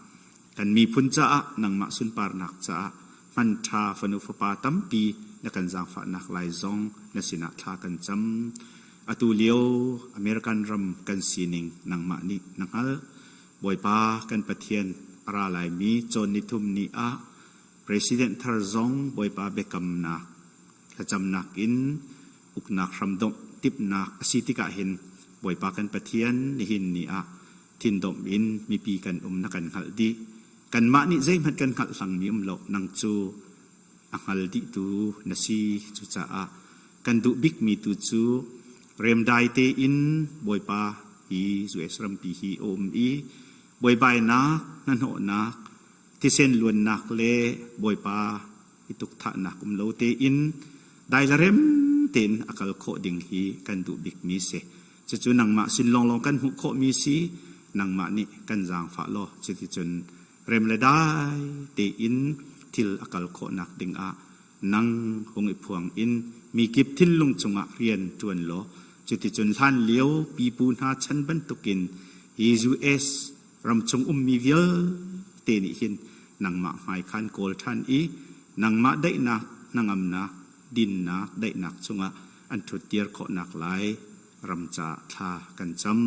[SPEAKER 6] Kan miphun caah nangmah sunparnak caah hman ṭha fanu fapa tampi na kan zaangfahnak lai zong na sinah thla kan cam. Atu lio American ram kan sining nangmah nih na hngalh. Bawipa kan Pathian a ra laimi cawn nithum ni ah President thar zong Bawipa biakamnak thlacamnak in uknak hramdomh timhnak a si tikah hin Bawipa kan Pathian nihin ni ah thindomh in mipi kan um na kan hngalh dih. Kanmah nih zeihmanh kan hngalh hlangmi um lo, nang cu a hngal dihtu na si. Cucaah kan duh bikmi tu cu remdai tein Bawipa hi US rampi hi a um i buaibainak, hnahnawhnak, thisen luannak le Bawipa i tukthahnak um lo tein dai le rem tein a kal khawh ding hi kan duh bikmi si. Cucu nangmah sin lawnglawng kan hmuh khawhmi si, nangmah nih kan zaangfah law cuticun rem le dai tein thil a kal khawhnak dingah nang hung i phuang in mi kip thinlung cungah rian ṭuan law cuticun hlan lio pipu hna chan bantukin hi US ramchung ummi vialte nih hin nangmah hmai khan kawl ṭhan i nangmah daihnak hnangamnak dinnak daihnak chungah an ṭhuttir khawhnak lai ram ca thla kan cam.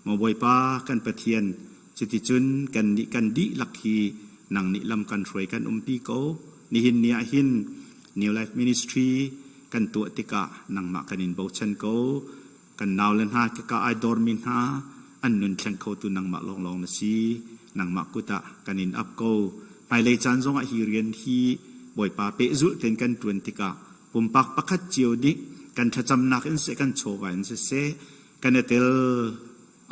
[SPEAKER 6] Maw Bawipa kan Pathian, cuticun kannih kan dihlak hi nang nih lam kan hruai kan umpi ko. Nihin ni ah hin New Life Ministry kan tuah tikah nangmah kan in bochan ko. Kan naule hna kika ai dormi hna an nun thleng khotu nangmah lawnglawng na si. Nangmah kut ah kan in ap ko. Hmailei caan zongah hi rian hi Bawipa pehzulh tein kan ṭuan tikah pumpak pakhat cio nih kan thlacamnak in seh kan chawva in siseh kan i tel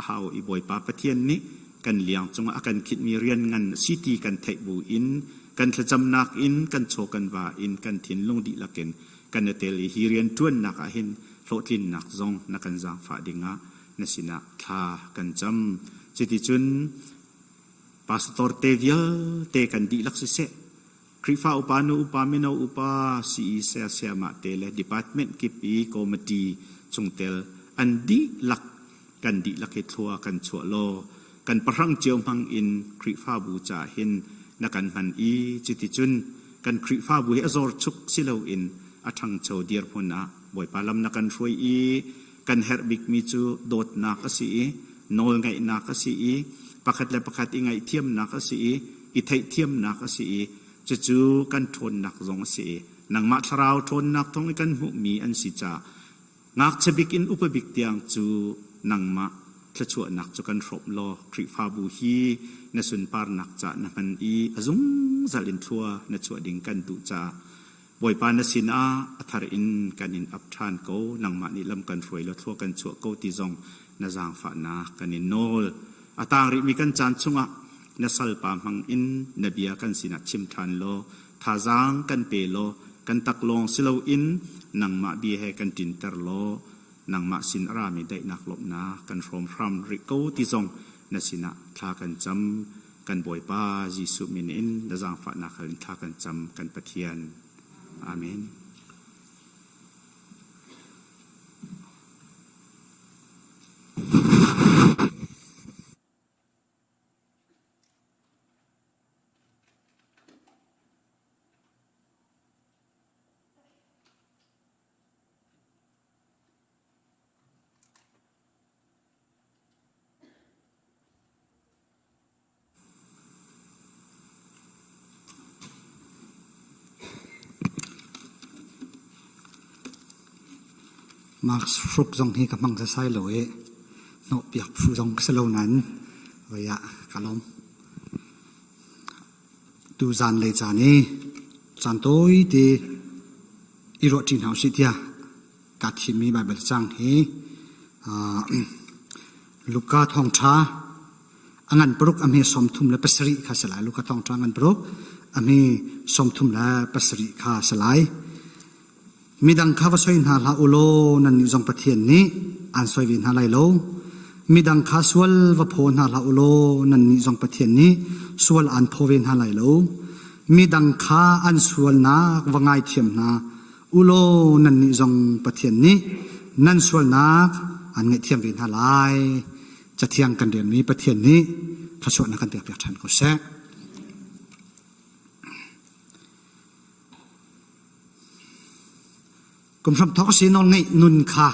[SPEAKER 6] a hau i Bawipa Pathian nih kan liang cungah a kan khinhmi rian ngan a si ti kan theih bu in kan thlacamnak in kan chaw kan va in kan thinlung dihlak in kan i tel i hi rian ṭuannak ah hin hlawhtlinnak zong na kan zaangfah dingah na sinah thla kan cam. Cuticun pastor te vialte kan dihlak siseh Khrihfa upa, nu upa, mino upa, CE saya sayamah te le department kip i committee chungtel an dihlak kan dihlak hi thlua kan chuah law kan pahrang cio hmang in Khrihfabu caah hin na kan hman i cuticun kan Khrihfabu hi a zor chuk si loin a ṭhangcho dirhmun ah Bawipa lam na kan hruai i kan herh bikmi cu dawtnak a si i nawlngaihnak a si i pakhat le pakhat i ngaihthiamnak a si i i theihthiamnak a si i cucu kan ṭhawnnak zong a si i nangmah thlarau ṭhawnnak thawng i kan hmuhmi an si caah ngakchia bik in upa bik tiang cu nangmah thluachuahnak cu kan hrawmh law Khrihfabu hi na sunparnak caah na hman i a zungzal in thlua na chuah ding kan duh caah Bawipa na sinah a thar in kan in ap ṭhan ko nangmah nih lam kan hruai law thlua kan chuah ko ti zong na zaangfahnak kan in nawl. A tang rihmi kan caan chungah na salpa hmang in na bia kan sinah chim ṭhan law thazaang kan pe law kan taklawng si loin nangmah bia he kan ṭinter law nangmah sin a rami daihnak lawmhnak kan hrawm hram rih ko ti zong na sinah thla kan cam. Kan Bawipa Jesuh min in na zaangfahnak hal in thla kan cam kan Pathian. Amen.
[SPEAKER 7] Mask hruk zong hi ka hmang sasai lo i hnawhpiak phu zong ka si lo nain voi ah ka lawm. Tu zanlei caan i caan tawite i ruahṭi hna usih tiah kaa thimmi Baibal cang hi Luka thawngṭha a ngan paruk a hme 37 kha si lai. Luka thawngṭha ngan paruk a hme 37 kha si lai. Midang kha va soi hna hlah u law nannih zong Pathian nih aan soi ve hna lai lo. Midang kha sual va phaw hna hlah u law nannih zong Pathian nih sual aan phaw ve hna lai lo. Midang kha an sualnak va ngaithiam hna u law nannih zong Pathian nih nan sualnak aan ngaihthiam ve hna lai. Cathiang kan rianmi Pathian nih thluachuahnak kan pekpiak ṭhan ko seh. Kum hramthawk a si nawlngeih nun kha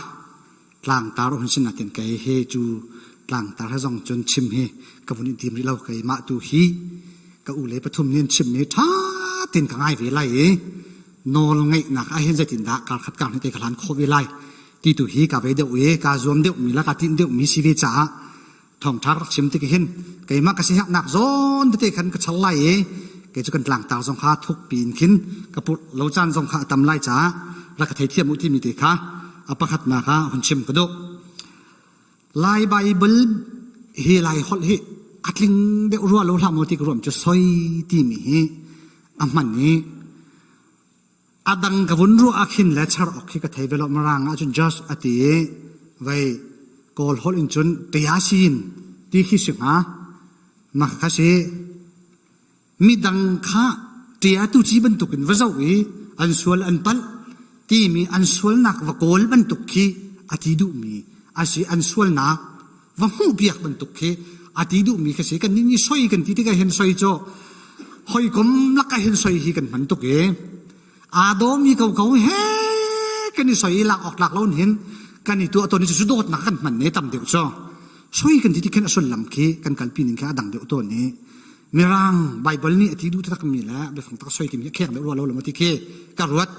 [SPEAKER 7] tlangtar hun si natin kei he cu tlangtar he zong cun chim hi ka vun in tim rih lo keimah tu hi ka u le pathum nih an chim mi ṭha tein ka ngai ve lai i nawl ngeihnak ah hin zeitindah kar khat kar hnih te ka hlan khawh ve lai ti tu hi ka ve deuh i ka zuam deuh mi la ka tinh deuh mi si ve caah thawngṭha rak chim tik hin keimah ka siherhnak zawn tete khan ka chal lai i kei cu kan tlangtar zong kha thuk piin khin ka purh lo caan zong kha a tam lai caah rak ka theithiam u timi te kha a pakhatnak ah hun chim ka duh. Lai Baibal hi Lai holh hi a tling deuh rua lo hlah maw ti ka ruam cu soi timi hi a hman i A dang ka vun ruah ah khin le char awk khi ka thei ve lo Mirang ah cun just a ti i vei Kawl holh in cun teasin ti khi si hnga. Mah kha si midang kha ṭia tu ci bantuk in va zoh i an sual an palh timi an sualnak va kawl bantuk khi a ti duhmi a si an sualnak va hmuhpiak bantuk khi a ti duhmi kha si kan nih nih soi kan ti tikah hin soi cu hawikom lakah hin soi hi kan hman tuk i aa dawmi ko ko he kan i soi lak awk tlak lo hin kan i tuah tawn i cucu dawtnak kan hman ne tam deuh cu soi kan ti ti khin a sullam khi kan kalpi ning khi a dang deuh tawn i mirang Bible nih a ti duh taktak mi le biafang tak soi timi khek deuh rua lo lo ti khi ka ruat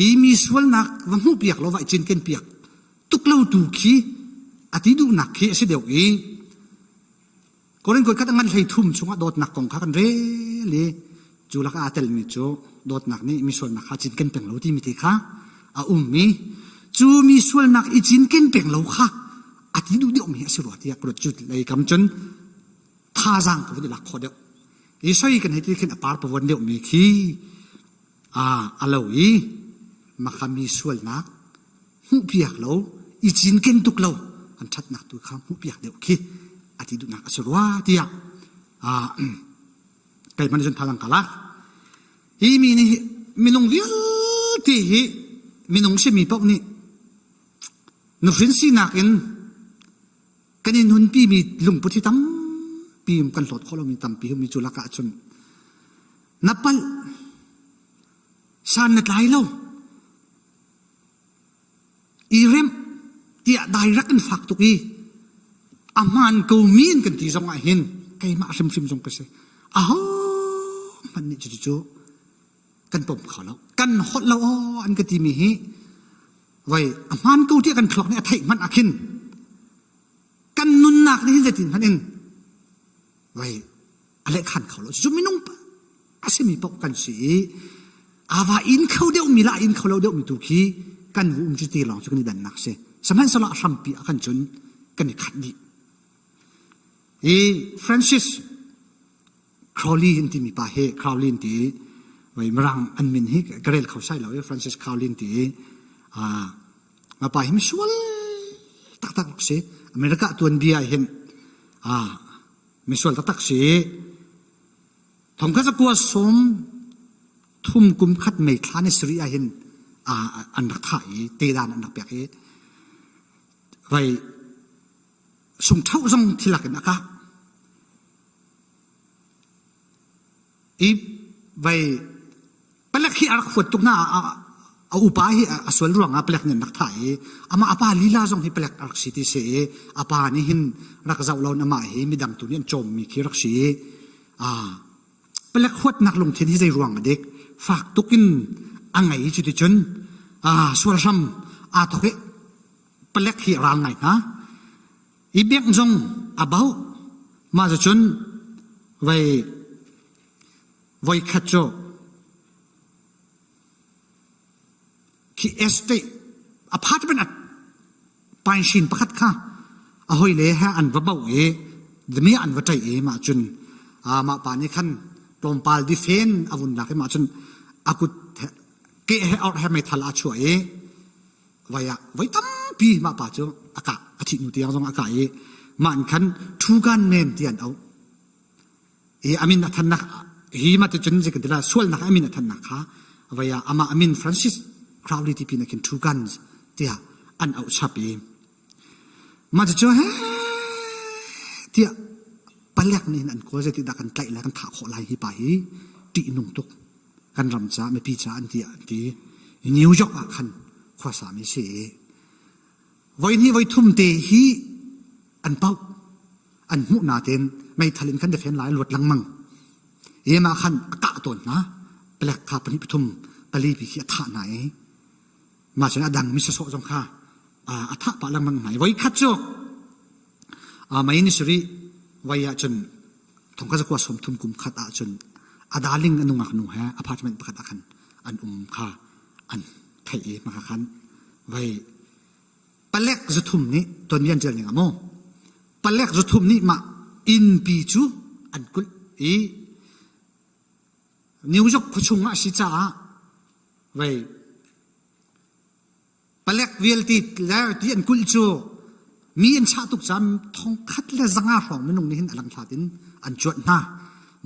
[SPEAKER 7] i mi sualnak va hmuh piak lo va i cinken piak tuk lo tu khi a ti duhnak khi a si deuh i Korin kut khat ngan hlei thum chungah dawtnak kong kha kan rel i cu lakah aa telmi cu dawtnak nih mi sualnak kha cinken peng lo timi te kha a um i cu mi sualnak i cinken peng lo kha a ti duh deuhmi a si rua tiah ka ruat cu lei kam cun thazaang ka vun i lak khawh deuh i soi kan hei ti khin a par pavuan deuhmi khi a lo i makha mi sualnak hmuhpiak lo i cinken tuk lo an ṭhatnak tu kha hmuhpiak deuh khi a ti duhnak a si rua tiah keimah nih cun thazaang ka lak. Hi mi nih minung vialte hi minung simi paoh nih nuhrin sinak in kan i nunpimi lungput hi tampi kan hlawt khawh lomi tampi mi cu lakah cun na palh san na tlai lo i remh tiah direct in fak tuk i a hmaan ko mi in kan ti zong ah hin keimah hrimhrim zong ka si aho hmanh nih cucu kan pom kho lo kan holh lo aw an ka timi hi voi a hmaan ko tiah kan thluak nih a theih hmanh ah khin kan nunnak nih hin zeitin hmanh in voi a lehkhan kho lo cu minung a simi paoh kan si i ava in kho deuhmi la in kho lo deuhmi tu khi kan vu um cu ti lawng cu kan i dannak si sihmanhsehlaw a hrampi ah kan cun kan i khat dih i Francis Crowley in timi pa hi Crowley in ti voi mirang an min hi ka rel kho sai lo i Francis Crowley in ti pa hi misual taktak si America tuanbia hin misual taktak si thongkhat zakua sawm thum kum khat mei thla ni sarih ah hin an rak thah i tedan an rak pek i vai sungthoh zong thilak in a kah i vai Palek hi a rak huat tuk na a upa hi a sual ruangah palek nih an rak thah i amah a pa lila zong hi palek a rak si ti si i a pa nih hin rak zoh lo amah hi midang tu nih an cawmmi khi rak si i palek huatnak lungthin hi zei ruang a dik fak tuk in a ngei cuticun sual hram. aa thawk i palek hi a ral ngai hna. I bank zong a bauh. Mah cucun vei voikhat cu khi estate apartment a panshin pakhat kha a hawile he an va bauh i dami an va ṭaih i mah cun mah pa nih khan tlawmpal difen a vun lak i mah cun a kut ke he orh he meithal a chuah i vai ah voi tampi mah pa cu a kah a thih hnu tiang zong a kah i mah in khan Two Gun Man ti an auh i amin a thannak hi ma ti cun kan ti la sualnak amin a thannak kha vai ah amah amin Francis Crowley ti pin ah khin Two Guns tiah an auh chap i mah cu he tiah palek nih an kawl zei ti dah kan tlaih lai kan thah khawh lai hi pa hi ṭih nung tuk kan ram ca mipi ca an ti an ti New York ah khan khuasa mi si voi hnih voi thum te hi an pauh an hmuh natein meithal in kan defen lai luat lengmang ema khan a kah tawn hna palek kha pahnih pathum pali pi khi a thah hna i mah cun a dang mi sasawh zong kha a thah pah lengmang hna i voi khat cu mei ni sari voi ah cun thongka zakua som thum kum khat ah cun a darling a nungak nu he apartment pakhat ah khan an um kha an theih i maka khan vai palek zathum nih tuanbia an ṭial ning ah maw palek zathum nih mah innpi cu an kulh i New York khuachung ah a si caah vei palek vialte le ti an kulh cu mi an chah tuk cam thong khat le zanga hrawng minung nih hin a langhlat in an cuanh hna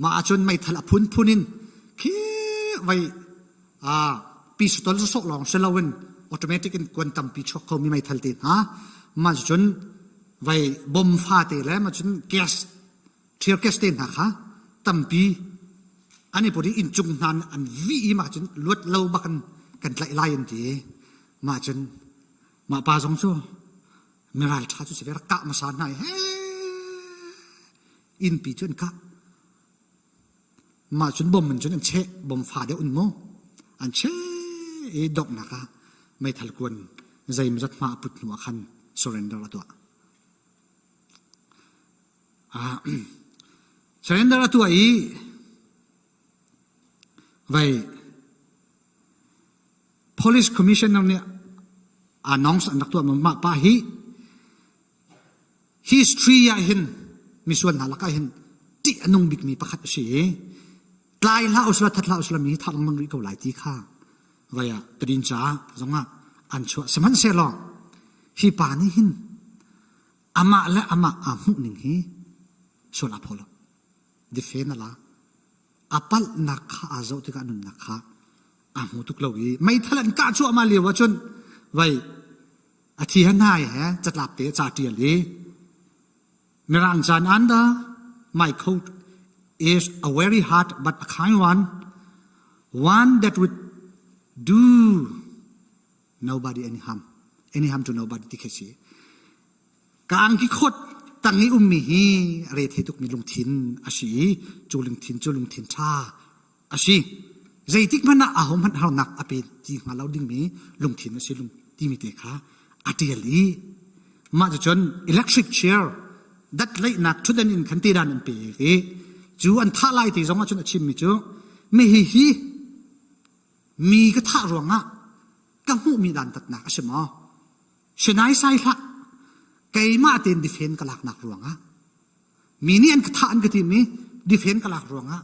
[SPEAKER 7] mah ahcun meithal a phunphun in khi vei ah pistol sawh lawng si loin automatic in kuan tampi chuak khomi meithal te hna mah cun vai bom fate le mah cun gas tear gas te hna kha tampi an i put i inncung hna an vih i mah cun luat lo bak in kan tlaih lai an ti mah cun mah pa zong cu miral ṭha cu si ve rak kah hmasa hna i he innpi cu an kah Mah cun bom in cun an cheh, bom fa deuh in mu. An cheh i donghnak ah meithal kuan zeimawzat hma a put hnu ah khan surrender a tuah. Ah, surrender a tuah i vai police commissioner nih announce an rak tuah mah pa hi History ah hin misual hna lakah hin ṭih a nung bikmi pakhat a si i tlai hlah usila that hlah usila mi hi thah lengmang rih ko lai ti kha vai ah tadinca zongah an chuah sihmanhsehlaw hi pa nih hin amah le amah aa hmuh ning hi sual aa phaw lo difen a la a palhnak kha aa zoh tikah nunnak kha aa hmu tuk lo i meithal an kah cuahmah lio ahcun vai A thi he hnai he catlap te ca ṭial i Mirang caan under my coat is a very hard but a kind one, one that would do nobody any harm, any harm to nobody ti khi si. Ka angki khot tang i ummi hi a re thei tukmi lungthin a si i cu lungthin cu lungthin ṭha a si. Zeitik hmanh ah aho hmanh harnak a pe ti hnga lo dingmi lungthin a si lung timi te kha a ṭial i mah cucun electric chair dat leihnak ṭhutdan in khan te dan an pek i cu an thah lai ti zong ahcun a chimmi cu mi hi hi mi ka thah ruangah ka hmuhmi dantatnak a si maw sinai sai hlah keimah tein difen ka laknak ruangah mi nih an ka thah an ka timi difen ka lak ruangah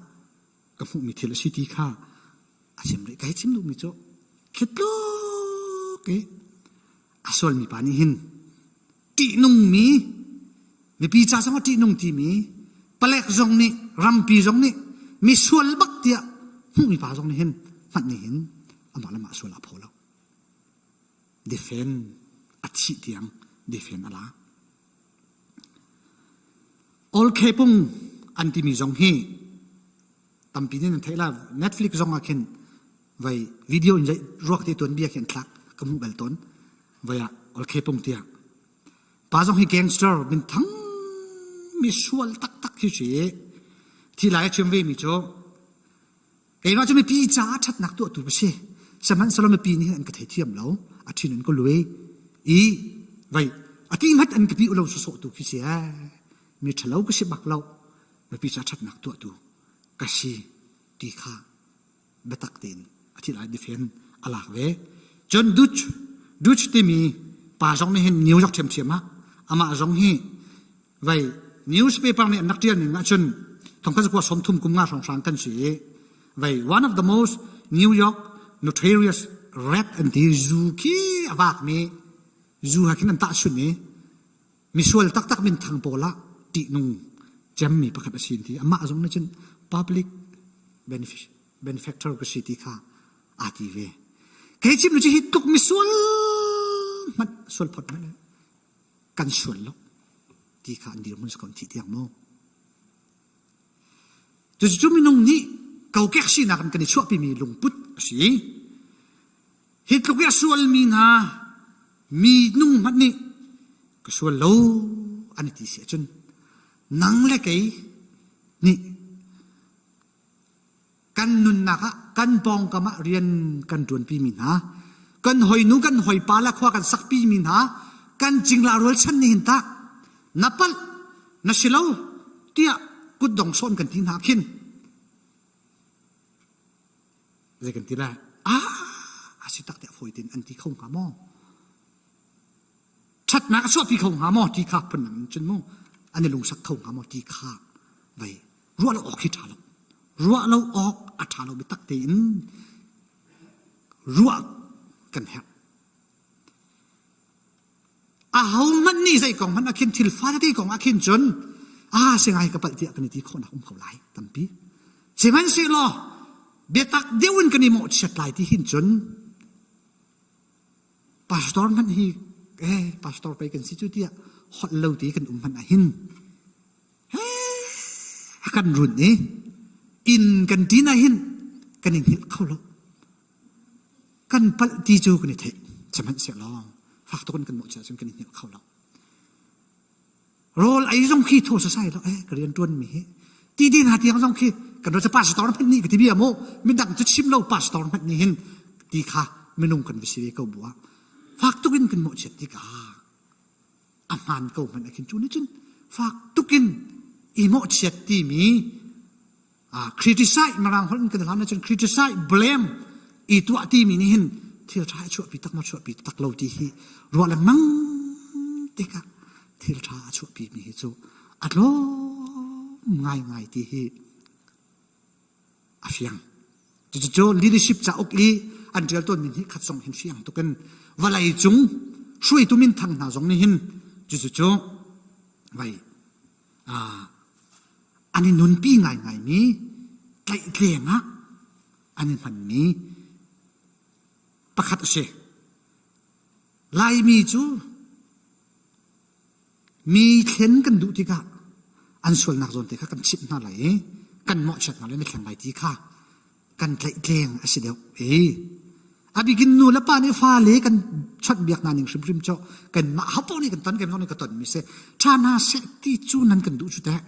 [SPEAKER 7] ka hmuhmi thil a si ti kha a chim rih. Ka hei chim duhmi cu khi tluk i a sualmi pa nih hin ṭihnungmi mipi ca zong a ṭihnung timi palek zong nih rampi zong nih mi sual bak tiah hmuhmi pa zong nih hin hmanh nih hin amah le mah sual a phaw lo. Defen a thih tiang defen a la. All Kepung an timi zong hi tampi nih nan theih la Netflix zong ah khin vai video in ruak te tuan bia khi an thlak ka hmuh bal tawn vai ah All Kepung tiah pa zong hi gangster min thang mi sual taktak khi si thi lai a chim ve mi cu keimah cu mipi caah ṭhatnak tuahtu ka si. Sihmanhsehlaw mipi nih an ka theithiam lo. A ṭhin an ka lui. I vai a ti hmat an ka pi ulo sawsawh tu khi si ee. Mi ṭhalo ka si bak lo. Mipi ca ṭhatnak tuahtu ka si ti kha biatak tein a thil ai difen a lak ve. Cun Dutch Dutch timi pa zong nih hin New York ṭhiamṭhiam ah amah zong hi vai newspaper nih an rak ṭial ning ahcun thongkhat zakua 30 kum nga hrawnghrang kan si i vai one of the most New York notorious rat an ti zu khi a vak mi zu ha khin an tahchun i misual taktak minthang pawl ah ṭihnung cemmi pakhat a si ti amah zong nih cun public benefactor ka si ti kha aa ti ve. Kei chim cu hi tluk misual hmanh sual phot hmanh kan sual lo ti kha an dirhmun si ko thi tiang mu. Cucu minung nih kokek sinak in kan i chuahpimi lungput a si. Hi tluk i a sualmi hna mi nung hmanh nih ka sual lo an i ti si ahcun nang le kei nih kan nunnak ah kan pawngkam ah rian kan ṭuanpimi hna kan hoinu kan hoipa le khua kan sakpimi hna kan cingla rualchan nih hin tah na palh na si lo tiah kutdong sawn kan ti hna khin zei kan ti lai ah a si tak tiah fawi tein an ti kho hnga maw ṭhatnak a chuahpi kho hnga maw ti kha phundang in cun mu an i lungsak kho hnga maw ti kha vei ruah lo awk hi ṭha lo ruah lo awk a ṭha lo biatak tein ruah kan herh Ahohmanh nih zei kong hmanh ah khin thil fatete kong ah khin cun ah singai ka palh tiah kan i ti khawhnak um kho lai tampi. Sihmanhsehlaw biatak deuh in kan i mawhchiat lai ti hin cun pastor hmanh hi eh pastor pei kan si cu tiah holh lo ti kan um hmanh ah hin a kan run i inn kan ṭin ah hin kan i hngilh kho lo. Kan palh ti cu kan i theih. Sihmanhsehlaw fak tuk in kan mawhchiat ahcun kan i hngilh kho lo. Rawl ei zong khi thaw sasai lo eh ka rian ṭuan mi hi ti din ha tiang zong khi kan ro pastor hmanh nih ka ti bia mu midang cu chim lo pastor hmanh nih hin ti kha minung kan va si ve ko bu ah fak tuk in kan mawhchiat tikah a hmaan ko hmanh ah khin cu nih cun fak tuk in i mawhchiat timi criticize mirang holh in kan hlan ahcun criticize blame i tuah timi nih hin thil ṭha a chuahpi tak maw chuahpi tak lo ti hi ruah lengmang tikah thil ṭha a chuahpi mi hi cu a tlawm ngaingai ti hi a fiang. Cucu leadership cauk i an ṭial tawnmi hnih khat zong hin fiang tukin vawlei cung hruaitu minthang hna zong nih hin cucu vai an i nunpi ngaingaimi tlaihtleng ah an i hmanmi pakhat a si. Laimi cu Mi thlen kan duh tikah an sualnak zawn te kha kan chimh hna lai i kan mawhchiat hna lai na thleng lai ti kha kan tlaihtleng a si deuh i a bikin nu le pa nih fale kan chawnhbiak hna ning hrimhrim cu kanmah hapo nih kan ton kan zong nih ka ton mi si ṭha hna seh ti cu nan kan duh cu teh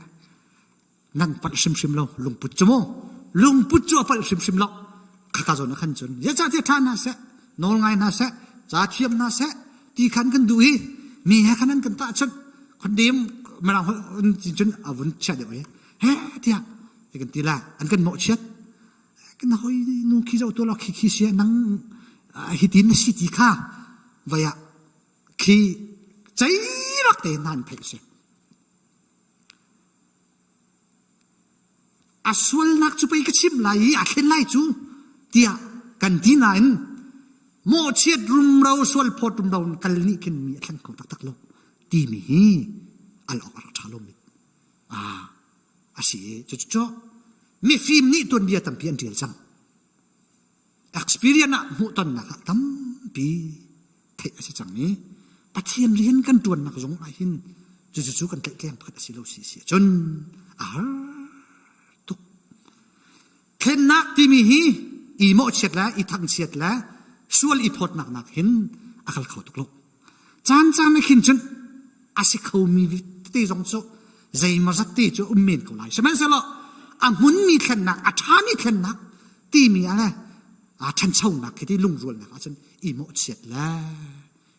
[SPEAKER 7] nan palh hrimhrim lo lungput cu mu lungput cu a palh hrimhrim lo khaka zawn ah khan cun zeicahtiah ṭha hna seh nawl ngai hna seh ca thiam hna seh ti khan kan duh i mi he khan an kan tahchunh khondim mirang cun a vun chia deuh i he tiah ti kan ti la an kan mawhchiat kan hoi nu khi zoh tu lo khi khi sia nang hitin na si ti kha vai ah khi cei bak te nan theih si A sualnak cu pei ka chimh lai i a thlen lai cu tiah kan ti nain mawhchiat rumro sualphawt rumro in kal nih khin mi a thleng kho taktak lo timi hi al awk a rak ṭha lomi a si i cucu mifim nih tuanbia tampi an ṭial cang. Experience ah hmuhtonnak ah tampi theih a si cang i Pathian rian kan ṭuannak zong ah hin cucu kan tlaihtleng pakhat a si lo si si ahcun a har tuk. Thlennak timi hi i mawhchiat le i thangchiat le sual i phawtnak nak hin a kal kho tuk lo. Caan caan ah khin cun a si khomi tete zong cu zeimawzat te cu um men ko lai. Sihmanhsehlaw a hmunmi thlennak, a ṭhami thlennak timi ah le. Aa ṭhanchonak khi ti lungrualnak ahcun i mawhchiat le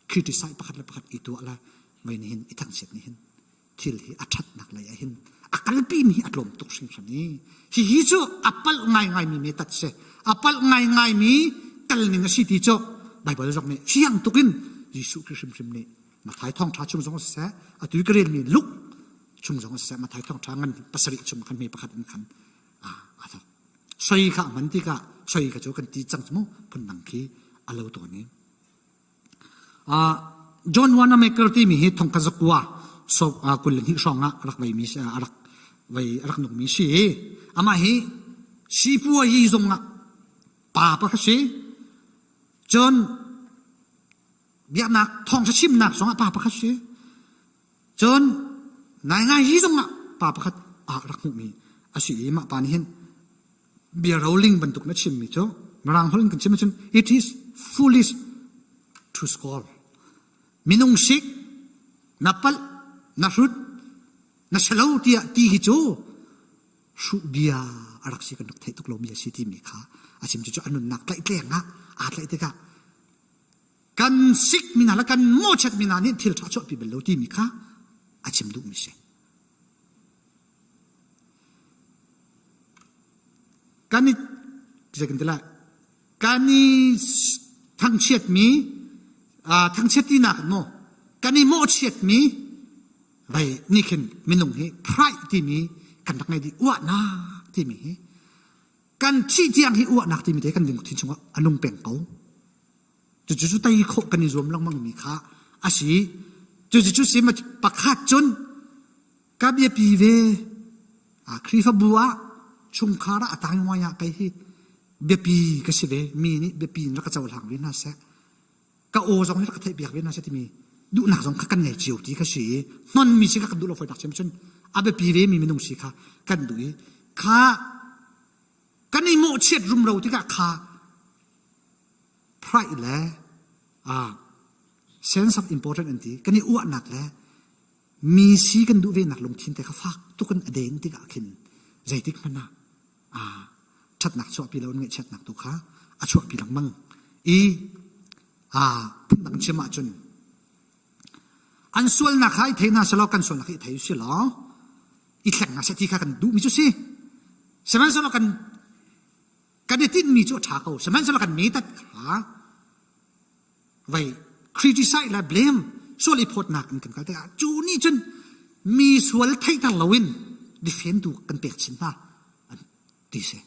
[SPEAKER 7] criticize pakhat le pakhat i tuah le mei nih hin i thangchiat nih hin thil hi a ṭhatnak lei ah hin a kalpi mi hi a tlawm tuk hringhran i hihi cu a palh ngaingai mi metat si a palh ngaingai mi kal ning a si ti cu Baibal zong nih fiang tuk in Jesuh Khrih hrimhrim nih Matthai thawngṭha chung zong siseh atu i ka relmi Luke chung zong siseh Matthai thawngṭha ngan pasarih chung khan hme pakhat in khan a thok soi kha hman tikah soi kha cu kan ti cang cu mu phundang khi a lo tawn i John Wanamaker timi hi thongkha zakua so 22 hrawng ah rak vei mi a rak vei a rak nung mi si amah hi sipua hi zong ah pa pa kha si cun biaknak thawngṭha chimnak zong ah pa pakhat si cun ngaingai hi zong ah pa pakhat ah rak hmuhmi a si i mah pa nih hin bia roling bantuk na chimmi cu mirang holh in kan chim ahcun it is foolish to scold minung sik na palh na hrut na selo tiah ti hi cu hruh bia a rak si kan rak theih tuk lomi a si timi kha a chim cu a nunnak tlaihtleng ah aa tlaih tikah kan sik mi hna le kan mawchiat mi hna nih thil ṭha chuahpi bal lo timi kha a chim duhmi si. Kan i zei kan ti lai kan i thangchiatmi thangchiat tinak maw kan i mawhchiatmi vai nih khin minung hi pride timi kan rak ngei dih uahnak timi hi kan thih tiang hi uahnak timi te kan lungthin chungah a nung peng ko. Cucu cu tei khawh kan i zuam lengmang mi kha a si. Cucu cu si pakhat cun ka biapi ve a Khrihfabu ah chungkhar ah a tainguai ah kei hi biapi ka si ve mi nih biapi in rak ka cohlang ve hna seh ka aw zong hi rak ka theih piak ve hna seh timi duhnak zong kha kan ngei cio ti kha si i hnonmi si kha kan duh lo fawinak cem cun a biapi ve mi minung si kha kan duh i kha kan i mawhchiat rumro tikah kha pride le ah sense of important an ti kan i uahnak le mi si kan duh ve nak lungthin te kha fak tuk in a den tikah khin zeitik hmanh ah ah ṭhatnak chuahpi lo ngaihchiatnak tu kha a chuahpi lengmang i ah phundang chim ahcun an sualnak kha i thei hna selaw kan sualnak hi i thei si law i thleng hna seh ti kha kan duhmi cu si sihmanhsehlaw kan kan i tinhmi cu a ṭha ko sihmanhsehlaw kan metat kha vai criticize le blame sual i phawtnak in kan kal tikah cu nih cun mi sual theihter loin defend tu kan pek chin hna ti si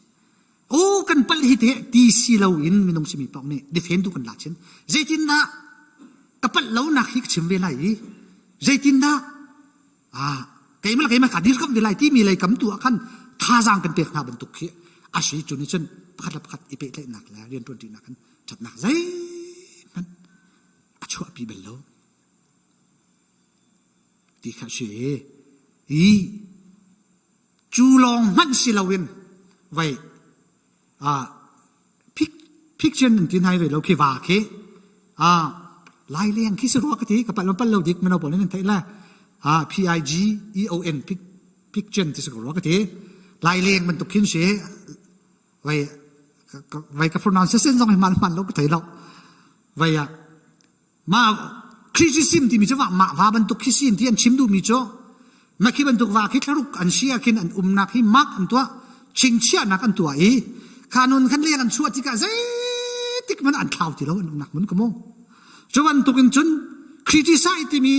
[SPEAKER 7] o kan palh hi te ti si loin minung simi paoh nih defend tu kan la chin zeitindah ka palh lonak hi ka chim ve lai i zeitindah ah keimah keimah ka dirkamh ve lai timi lei kam tu ah khan thazaang kan pek hna bantuk khi a si cu nih cun pakhat le pakhat i pehtlaihnak le rianṭuanṭinak in ṭhatnak zeihmanh a chuahpi bal lo ti kha si i cu lawng hmanh si loin vai ah Picture nan ti nai ve lo khi va khi ah lai leng khi si rua ka ti ka pal pal lo dik mino pawl nan theih la ah P I G E O N picture ti si rua ka ti lai leng bantuk khin si vai vai ka pronunciation zong hi man man lo ka thei lo vai ah Mah criticism timi cu mah va bantuk khi si ti an chim duhmi cu mah khi bantuk va khi thlaruk an si ah khin an umnak hi mark an tuah chingchiahnak an tuah i kha nun khan leng an chuah tikah zeitik hmanh an thlau ti lo an umnak mun ka mu cu bantuk in cun criticize timi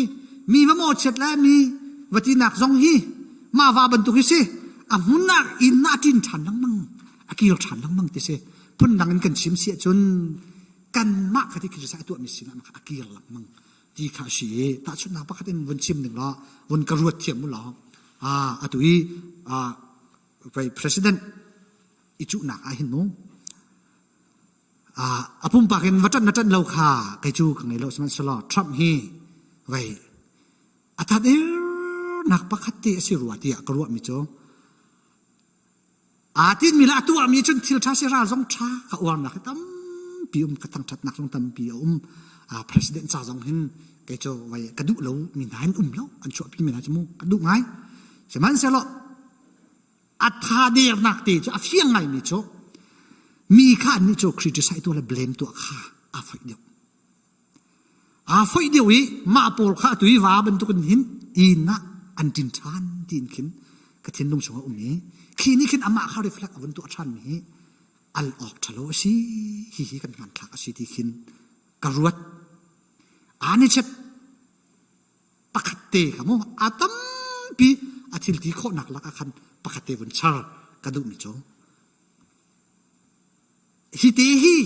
[SPEAKER 7] mi va mawchiat le mi va tinak zong hi mah va bantuk hi si a hmunnak inn ah ṭin ṭhan lengmang a kir ṭhan lengmang ti si phundang in kan chim si ahcun kanmah kha ti khi a tuahmi sinah a kir lengmang ti kha a si i tahchunhnak pakhat in vun chim ning law vun ka ruat thiam u law atu i president i cuhnak ah hin mu a pumpak in va ṭan na ṭan lo kha kei cu ka ngei lo sihmanhsehlaw Trump hi vei a that nak pakhat te a si rua tiah ka ruahmi cu Aa tinmi le a tuahmi cun thil ṭha si ral zong ṭha ka uarnak hi tampi um ka thangṭhatnak zong tampi a um. President ca zong hin kei cu vai ka duh lo mi hna hin um lo an chuahpi mi hna cu mu ka duh ngai. Sihmanhsehlaw a tha dernak te cu a fiang ngaimi cu. Mi kha annih cu criticize tuah le blame tuah kha aa foih deuh. Aa foih deuh i mah pawl kha atu i va bantukin hin inn ah an ṭin ṭhan tiin khin ka thinlung chungah um i khi nih khin amah kha reflect a vun tuah ṭhanmi hi al awk ṭhalo a si hihi kan hmanthlak a si ti khin ka ruat. Aa ni chep pakhat te kha mu a tampi a thil ti khawhnak lakah khan pakhat te vun char ka duhmi cu hi te hi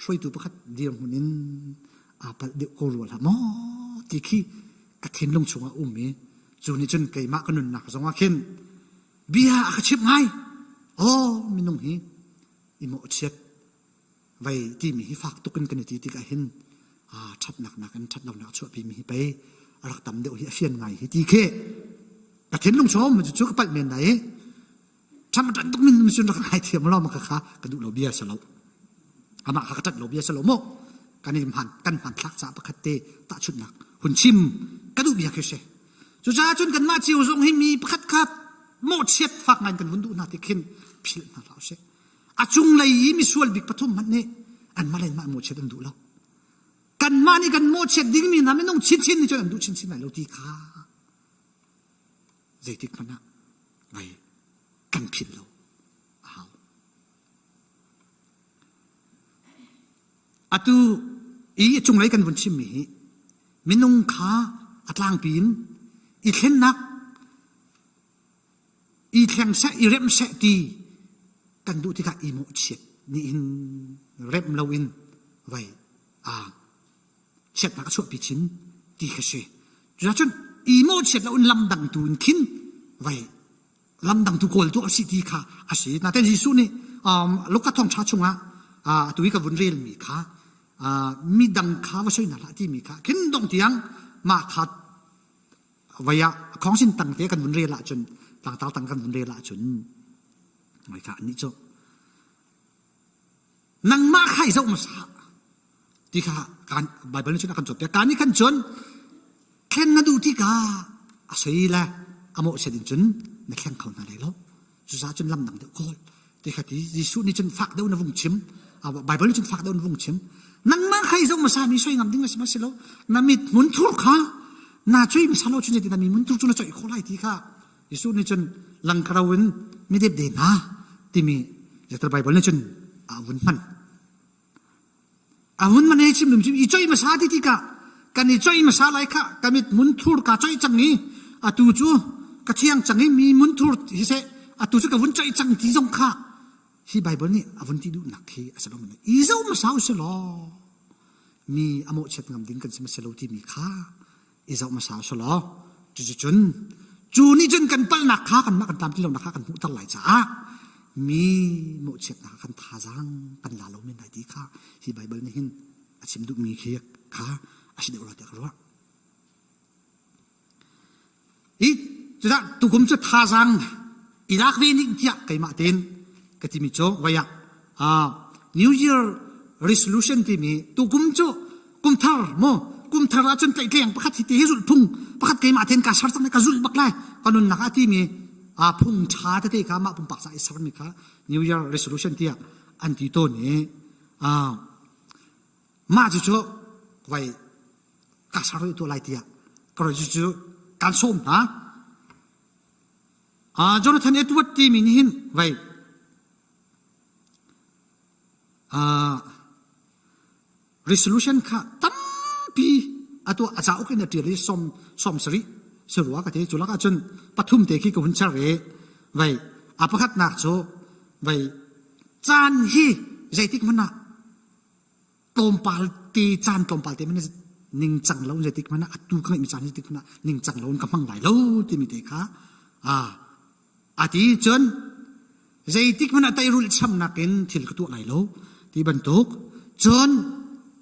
[SPEAKER 7] hruaitu pakhat dirhmun in aa palh deuh ko rua hlah maw ti khi ka thinlung chungah um i cu nih cun keimah ka nunnak zongah khin bia a ka chimh ngai aw minung hi i mawhchiat vei timi hi fak tuk in kan i ti tikah hin ṭhatnak nakin ṭhatlonak chuahpimi hi pei a rak tam deuh hi a fian ngai hi ti khi ka thinlung chom cu ka palh men lai i ṭham ṭan tuk min cun rak ngai thiam lo ma kha kha ka duh lo bia si lo amah kha ka ṭat lo bia si lo mu kan i hman kan hmanthlak ca pakhat te tahchunhnak hun chim ka duh bia khi si cucaah cun kanmah cio zong hi mi pakhat kha mawhchiat fak ngai kan vun duh hna ti khin philh hna hlah usih A cunglei i misual bik pathum hmanh nih anmah le anmah mawhchiat an duh lo. Kanmah nih kan mawhchiat dingmi hna minung chinchin nih cun an duh chinchin lai lo ti kha zeitik hmanh ah vai kan philh lo a hau. Atu i a cunglei kan vun chimmi hi minung kha a tlangpi in i thlennak i thleng seh i remh seh ti kan duh tikah i mawhchiat nih hin remh loin vai a chiatnak a chuahpi chin ti kha si. Cucun i mawhchiat loin lam dang tu in khin vai lam dang tu kawl tu a si ti kha a si. Nain Jesuh nih um, Luka thawngṭha chungah atu i ka vun relmi kha midang kha va soi hna hlah timi kha khin dong tiang mah kha Vai ah khawngsin tang te kan vun rel ahcun tlangtar tang kan vun rel ahcun vai kha annih cu nangmah kha i zoh hmasa ti kha kan Bible nih cun a kan cawnpiak ka nih khan cun thlen na duh tikah a soi le a mawhchiat in cun na thleng kho hna lai lo Cucaah cun lam dang deuh kawl. Ti kha ti Jesuh nih cun fak deuh na vung chim. Bible nih cun fak deuh na vung chim. Nangmah kha i zoh hmasa mi soi ngam ding na si ma si lo. Na mit hmun thur kha na choi hmasa lo cun na mi mun thur cu na choih khawh lai ti kha Jesuh nih cun langkaro in midep de hna timi Zetal Bible nih cun a vun hman. A hun man he chim dum chim i choi hmasa ti tikah kan i choi hmasa lai kha ka mit munthur ka choi cang i atu cu ka thiang cang i mi munthur hi seh atu cu ka vun choi cang ti zong kha hi Bible nih a vun ti duhnak khi a si lo i zo hmasa u si law mi a mawhchiat ngam ding kan si hmasa lo timi kha i zoh hmasa u si law cuticun cu nih cun kan palhnak kha kanmah kan tlamtlin lonak kha kan hmuhter lai caah mi mawhchiatnak kan thazaang kan la lo men lai ti kha hi Baibal nih hin a chim duhmi khi kha a si deuh rua tiah ka ruah. I cudah tukum cu thazaang i lak ve ning tiah keimah tein ka timi cu vaya New Year resolution timi tukum cu kumthar mu kumthar ahcun tlaihtleng pakhat hi ti hi zulh phung pakhat keimah tein ka ser cang ka zulh bak lai ka nunnak ah timi a phung ṭha tete kha mah pumpak ca i sermi kha New Year resolution tiah an ti tawn i mah cu vai ka ser tu lai tiah ka cu kan sawm hna Jonathan Edward timi nih hin vai resolution kha tampi atu a cauk in a ṭial i som som sarih sarua ka ti cu lakah cun pathum te khi ka hun char i vei a pakhatnak cu vei caan hi zeitik hmanh ah tlawmpal te caan tlawmpal te hmanh ningcang lo zeitik hmanh ah atu ka ngeihmi caan zeitik hmanh ah ningcang lo in ka hmang lai lo timi te kha a ti cun zeitik hmanh ah teirul chamnak in thil ka tuah lai lo ti bantuk cun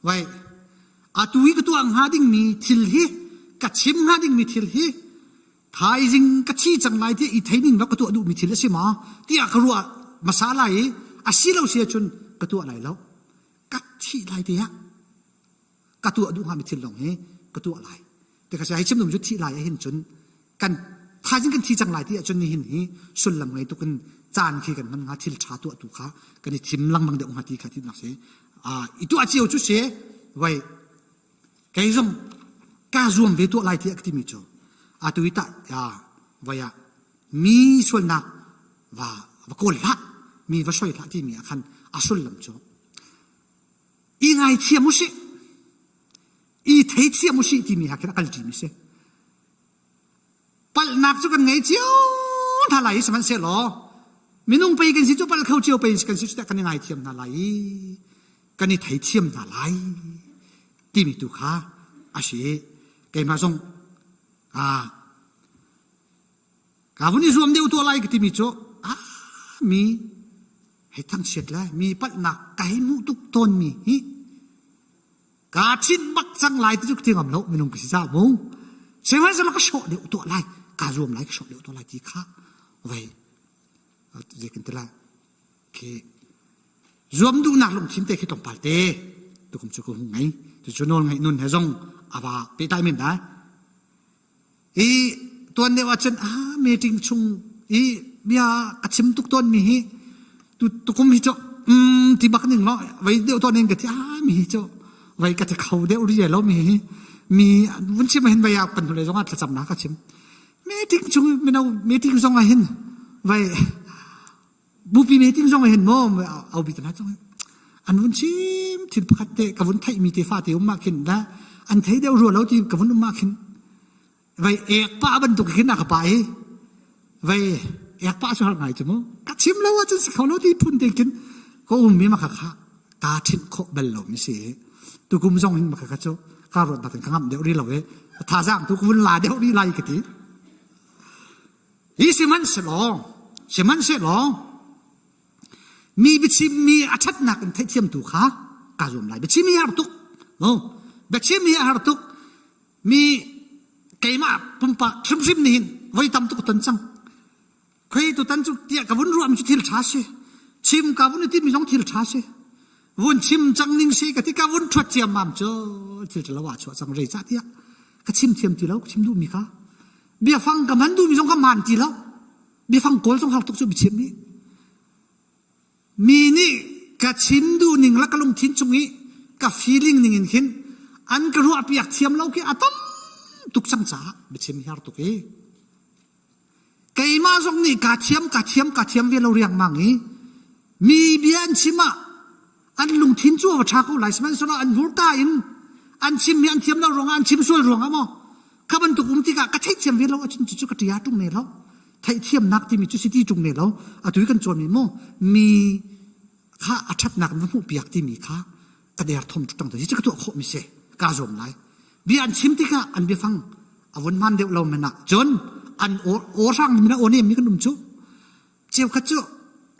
[SPEAKER 7] vai atu i ka tuah hnga dingmi thil hi ka chim hnga dingmi thil hi thaizing ka thi cang lai ti i thei ning ka tuah duhmi thil a si ma tiah ka ruah hmasa lai i a si lo si ahcun ka tuah lai lo ka thi lai tiah ka tuah duh hngami thil lawng hi ka tuah lai ti kha hi chim dum cu thih lai ahhin cun kan thaizing kan thi cang lai ti ahcun nihin hi sullam ngei tuk in. caan khi kan hman hnga thil ṭha tuah tu kha kan i thim lengmang deuh hnga ti kha tinak si. I tuah cio cu si voi kei zong kaa zuam ve tuah lai tiah ka timi cu atu i tah voi ah mi sualnak va va kawl hlah mi va soi hlah timi ah khan a sullam cu i ngaithiam usih i theithiam usih timi ha khin a kal ṭimi si. Palhnak cu kan ngei cio hna lai i sihmanhsehlaw minung pei kan si cu palh kho cio pei kan si cu kan i ngaithiam hna lai i kan i theithiam hna lai timi tu kha a si. Keimah zong ah ka vun i zuam deuh tuah lai ka timi cu ah mi hei thangchiat le mi palhnak ka hei hmuh tuk tawnmi hi Kaa chinh bak cang lai ti cu ka ti ngam lo minung ka si ca mu. Sihmanhsehlaw ka hrawh deuh tuah lai, kaa zuam lai, ka hrawh deuh tuah lai ti kha vei zei kan ti lai. Khi zuam duhnak lungthin te khi tlawmpal te tukum cu ka hung ngei. Cucu nawl ngaih nun he zong a va pehtlai men lai. I tuan deuh ahcun ah meeting chung i bia ka chim tuk tawn mi hi tu tukum hi cu mm ti bak ning lo vei deuh tawn in ka ti ah mi hi cu vei ka ti kho deuh ri lo mi hi mi vun chim hin vei ah kan hnulei zong ah thlacamnak ka chim meeting chung mino meeting zong ah hin vei bupi meeting zong ah hin maw au bi tana zong an vun chim thil pakhat te ka vun theih mi te fa te um ma khin la an thei deuh rua lo ti ka vun um ma khin vai ek pa bantuk khin a ka pa i vai ek pa su har ngai chu mu ka chim lo ah cun si kho lo ti phun te khin ko um mi ma kha kha ta thin kho bel lo mi si tukum zong hin ma kha kha chu ka ruat batin ka ngam deuh ri lo e thazaang tu ka vun la deuh ri lai ka ti Hi sihmanhsehlaw, sihmanhsehlaw mi biachim mi a ṭhatnak in theihthiamtu kha kaa zuam lai. Biachim hi a har tuk. No. Biachim hi a har tuk. Mi keimah pumpak hrimhrim nih hin voi tam tuk ton cang. Khoi tutan cu tiah ka vun ruahmi cu thil ṭha si. Chim ka vun i timi zong thil ṭha si. Vun chim cang ning si ka ti ka vun ṭhuat ciammam cu thil ṭha lo ah chuah cang rei cah tiah ka chim thiam ti lo ka chim duhmi kha. Biafang ka hman duhmi zong ka hmaan ti lo. Biafang kawl zong har tuk cu biachim nih. Mi nih ka chim duh ning le ka lungthin chung i ka feeling ning in khin an ka ruahpiak thiam lo khi a tam tuk cang caah biachim hi har tuk i keimah zong nih ka thiam ka thiam ka thiam ve lo riangmang i mi bia an chim ah an lungthin cu a va ṭha ko lai sihmanhsehlaw an hmurka in an chim hi an thiam lo ruangah an chim sual ruangah maw kha bantuk um tikah ka theihthiam ve lo ahcun cucu ka ṭia ṭung ne lo theihthiamnak timi cu si ti ṭung ne lo atu i kan cawnmi maw mi kha a ṭhatnak na hmuhpiak timi kha ka der thom ṭang hi cu ka tuah khawh mi si kaa zuam lai bia an chim tikah an biafang a vun hman deuh lo men ah cun an aw hrang min aw nem mi kan um cu cheukhat cu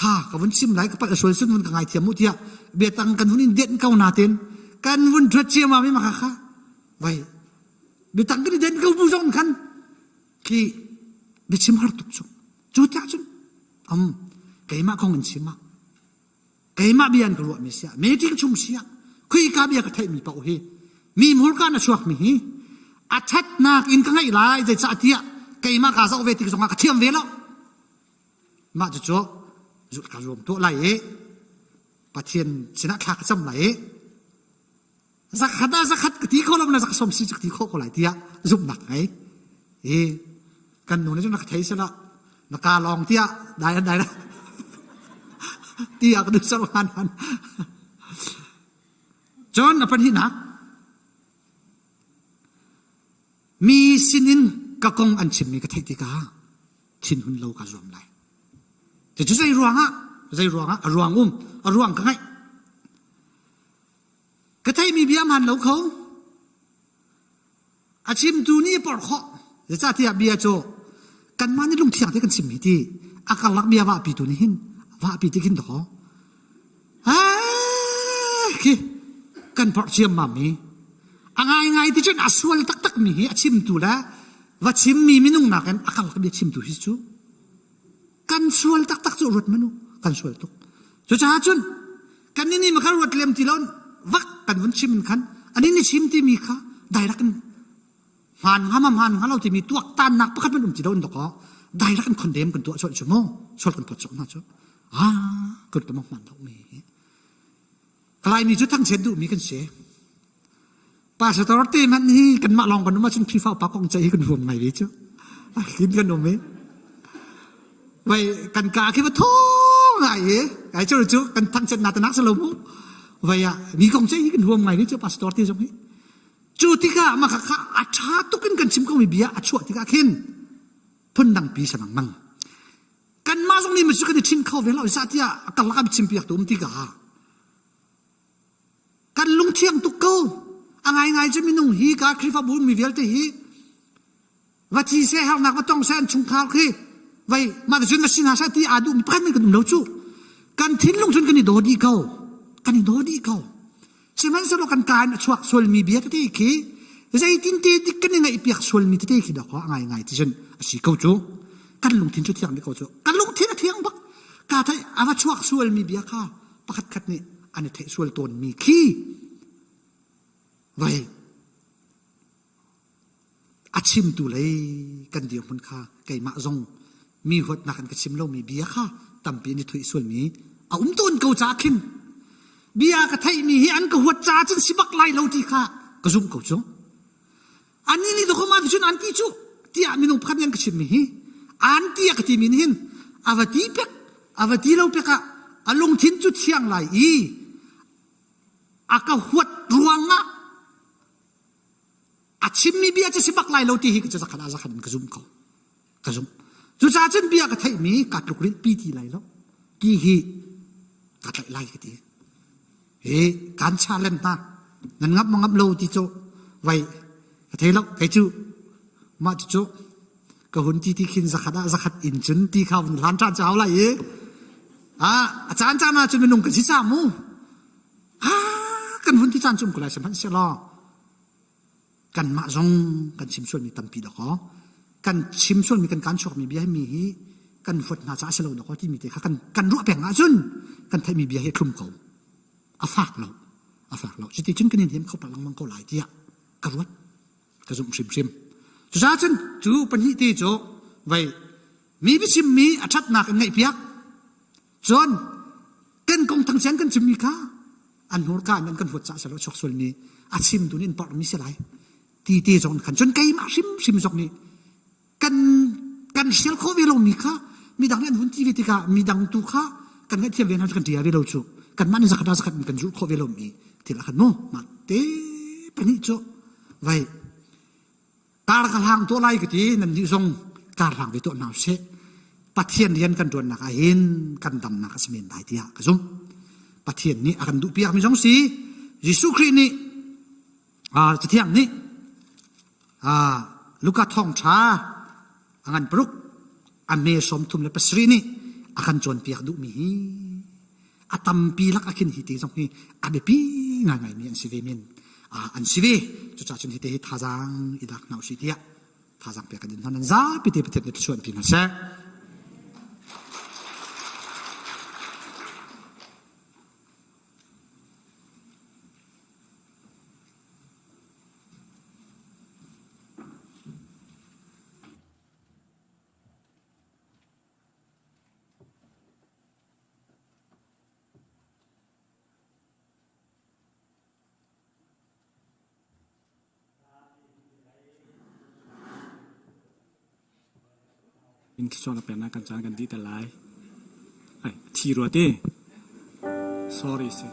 [SPEAKER 7] kha ka vun chim lai ka palh sual sun vun ka ngaithiam mu tiah biatang kan vun in den ko natin kan vun thuat ciam mi ma kha kha vai biatang kan i den ko bu zong khan khi biachim har tuk cu cu tiah cun um keimah kong in chim ah keimah bia an ka ruah mi sia meeting chung sia khuika bia ka theih mi paoh hi mi hmurka na chuak mi hi a thatnak in ka ngaih lai zeicah tiah keimah kaa zoh ve tik zongah ka thiam ve lo Mah cucu zulh ka zuam tuah lai i Pathian sinah thla ka cam lai i zakhat ah zakhat ka ti kho lo na zak som si ka ti kho ko lai tiah zumhnak ngei i kan nu nih cun ka thei sela na ka lawng tiah dai dai tiah ka duh ser han han cun a pahnihnak mi sinin ka kong an chimmi ka theih tikah thinhun lo ka zuam lai. Cucu zei ruangah zei ruangah a ruang um a ruang ka ngaih. Ka theimi bia hmaan lo kho. A chimtu nih a porh khawh. Zeicahtiah bia cu kanmah nih lungthiang te kan chimmi ti a karlak bia vahpi tu nih hin vahpi ti khin dakaw. Khi kan porh ciammam hi a ngaingai ti cun a sual taktak mi hi a chimtu le va chimmi minung nakin a karlak bia chimtu hi cu kan sual taktak cu ruat manu kan sual tuk cucaah cun kan ni ma kan ruat lem ti lo vak kan vun chim in khan ani ni chim timi kha direct in hmaan hnga ma hmaan hnga lo timi tuaktannak pakhat man um ti lo in dakaw. Direct in condemn kan tuah sual cu mu. Sual kan phawt sual hna cu. Ah, kan tumang hman lo mi. Laimi cu thangchiat duhmi kan si. Pastor te hmanh hi kanmah lawng kan um ahcun Khrihfa upa kong ceih hi kan huam ngai ve cu. Kin kan um i. Vai kan ka khi va tho ngai i ai cu cu kan thangchiat na tanak si lo mu. Vai ah mi kong ceih hi kan huam ngai ve cu pastor te zong hi. Cu tikah mah kha a ṭha tuk in kan chim ko mi bia a chuah tikah khin phundang pi sa lengmang. Kanmah zong nih macu kan i ṭhin kho ve lo zeicahtiah a karlak ah chimpiak tu um tikah kan lungthiang tuk ko. A ngaingai cu minung hi ka Khrihfabu mi vialte hi va thi seh harnak va tong seh an chungkhar khi vai mah cun va si hna seh ti aa duhmi pakhat men kan um lo cu. Kan thinlung cun kan i daw dih ko. Kan i daw dih ko. Sihmanhsehlaw kan kaa in a chuak sualmi bia tete khi zeitinte dik kan i ngaihpiak sualmi tete khi dawk a ngaingai ti cun a si ko cu. Kan lungthin cu thiang bik ko cu. Kan lungthin a thiang bak. Ka theih a va chuak sualmi bia kha pakhat khat nih an i theih sual tawnmi khi vai A chimtu lei kan dirhmun kha keimah zong mi huatnak in ka chim lomi bia kha tampi an i thuih sualmi a um tawn ko caah khin bia ka theihmi hi an ka huat caah cun si bak lai lo ti kha ka zumh ko cu. Annih nih dawkawm ah cun an ti cu tiah minung pakhat nih an ka chimmi hi an ti a ka timi nih hin a va ti pek a va ti lo pek ah a lungthin cu thiang lai i a ka huat ruangah A chimmi bia cu si bak lai lo ti hi ka zakhat ah zakhat in ka zum ko. Ka zum. Cucaah cun bia ka theihmi ka tluk rinh pi ti lai lo. Ti hi ka tlaih lai ka ti. Hi kan challenge hna. Nan ngap ma ngap lo ti cu vai ka thei lo. Kei cu mah cu ka hun ti ti khin zakhat ah zakhat in cun ti kha vun hlan ṭhan cu hau lai i ah a caan caan ah cun minung kan si ca mu. Ah kan hun ti caan cu um ko lai sihmanhsehlaw kanmah zong kan chim sualmi tampi dawkaw kan chim sualmi kan kaan chuakmi bia hi mi hi kan huat hna caah si lo dawkaw timi te kha kan kan ruah peng ahcun kan theihmi bia hi a thlum ko a fak lo a fak lo cuti cun kan in him kho pah lengmang ko lai tiah ka ruat ka zumh hrimhrim cucaah cun cu pahnih te cu vei mi biachimmi a ṭhatnak in ngaihpiak cun kan kong thangsian kan chimmi kha an hmurka in an kan huat caah silo chuak sualmi a chimtu nih an porhmi si lai ti te zong khan cun keimah hrimhrim zong nih kan kan hrial khawh ve lomi kha midang nih an hun ti ve tikah midang tu kha kan ngaihthiam ve hna cu kan ṭia ve lo cu kanmah nih zakhat ah zakhat in kan zulh khawh ve lomi thil ah khan mu mah te pahnih cu vai Kar ka hlang tuah lai ka ti nannih zong kar hlang ve tuah hna usih. Pathian rian kan ṭuannak ah hin kan damnak a si men lai tiah ka zumh. Pathian nih a kan duhpiakmi zong si. Jesuh Khrih nih Cathiang nih Luka thawngṭha a ngan paruk a me 37 nih a kan cawnpiak duhmi hi a tampi lak ah khin hi ti zong hi a biapi ngaingaimi an si ve men an si ve cucaah cun hite hi thazaang i lak hna usih tiah thazaang pek kan in hna nan zapi te Pathian nih thluachuah in pi hna seh.
[SPEAKER 1] In thluachuah na peknak kan caan kan dih te lai. Ai, thi rua te. Sorry si.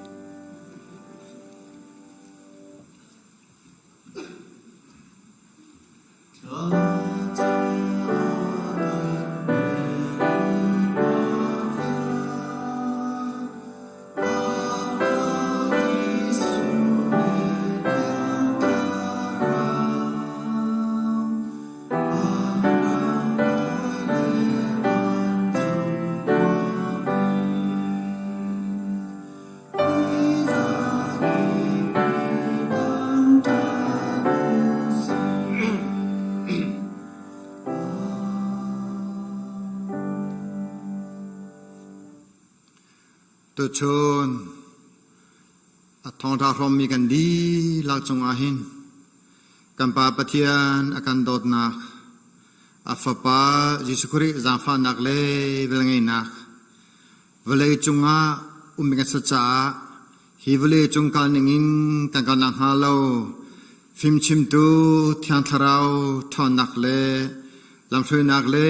[SPEAKER 4] Tuchun a thawngṭha hrawmmi kan dihlak cungah hin kan Pa Pathian a kan dawtnak,
[SPEAKER 8] A Fapa Jesuh Khrih zaangfahnak le velngeihnak vawlei cungah um ding a si caah hi vawlei cung kal ningin kan kal nakhnga lo fimchimtu Thiang Thlarau ṭhawnnak le lamhruainak le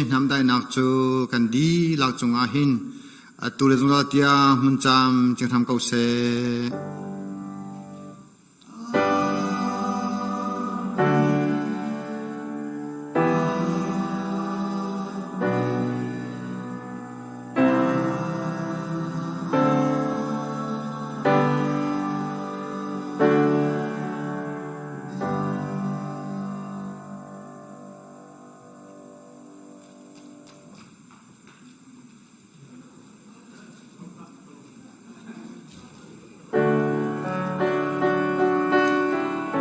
[SPEAKER 8] hnamdainak cu kan dihlak cungah hin atu le zungzal tiang hmun caam cing hram ko seh.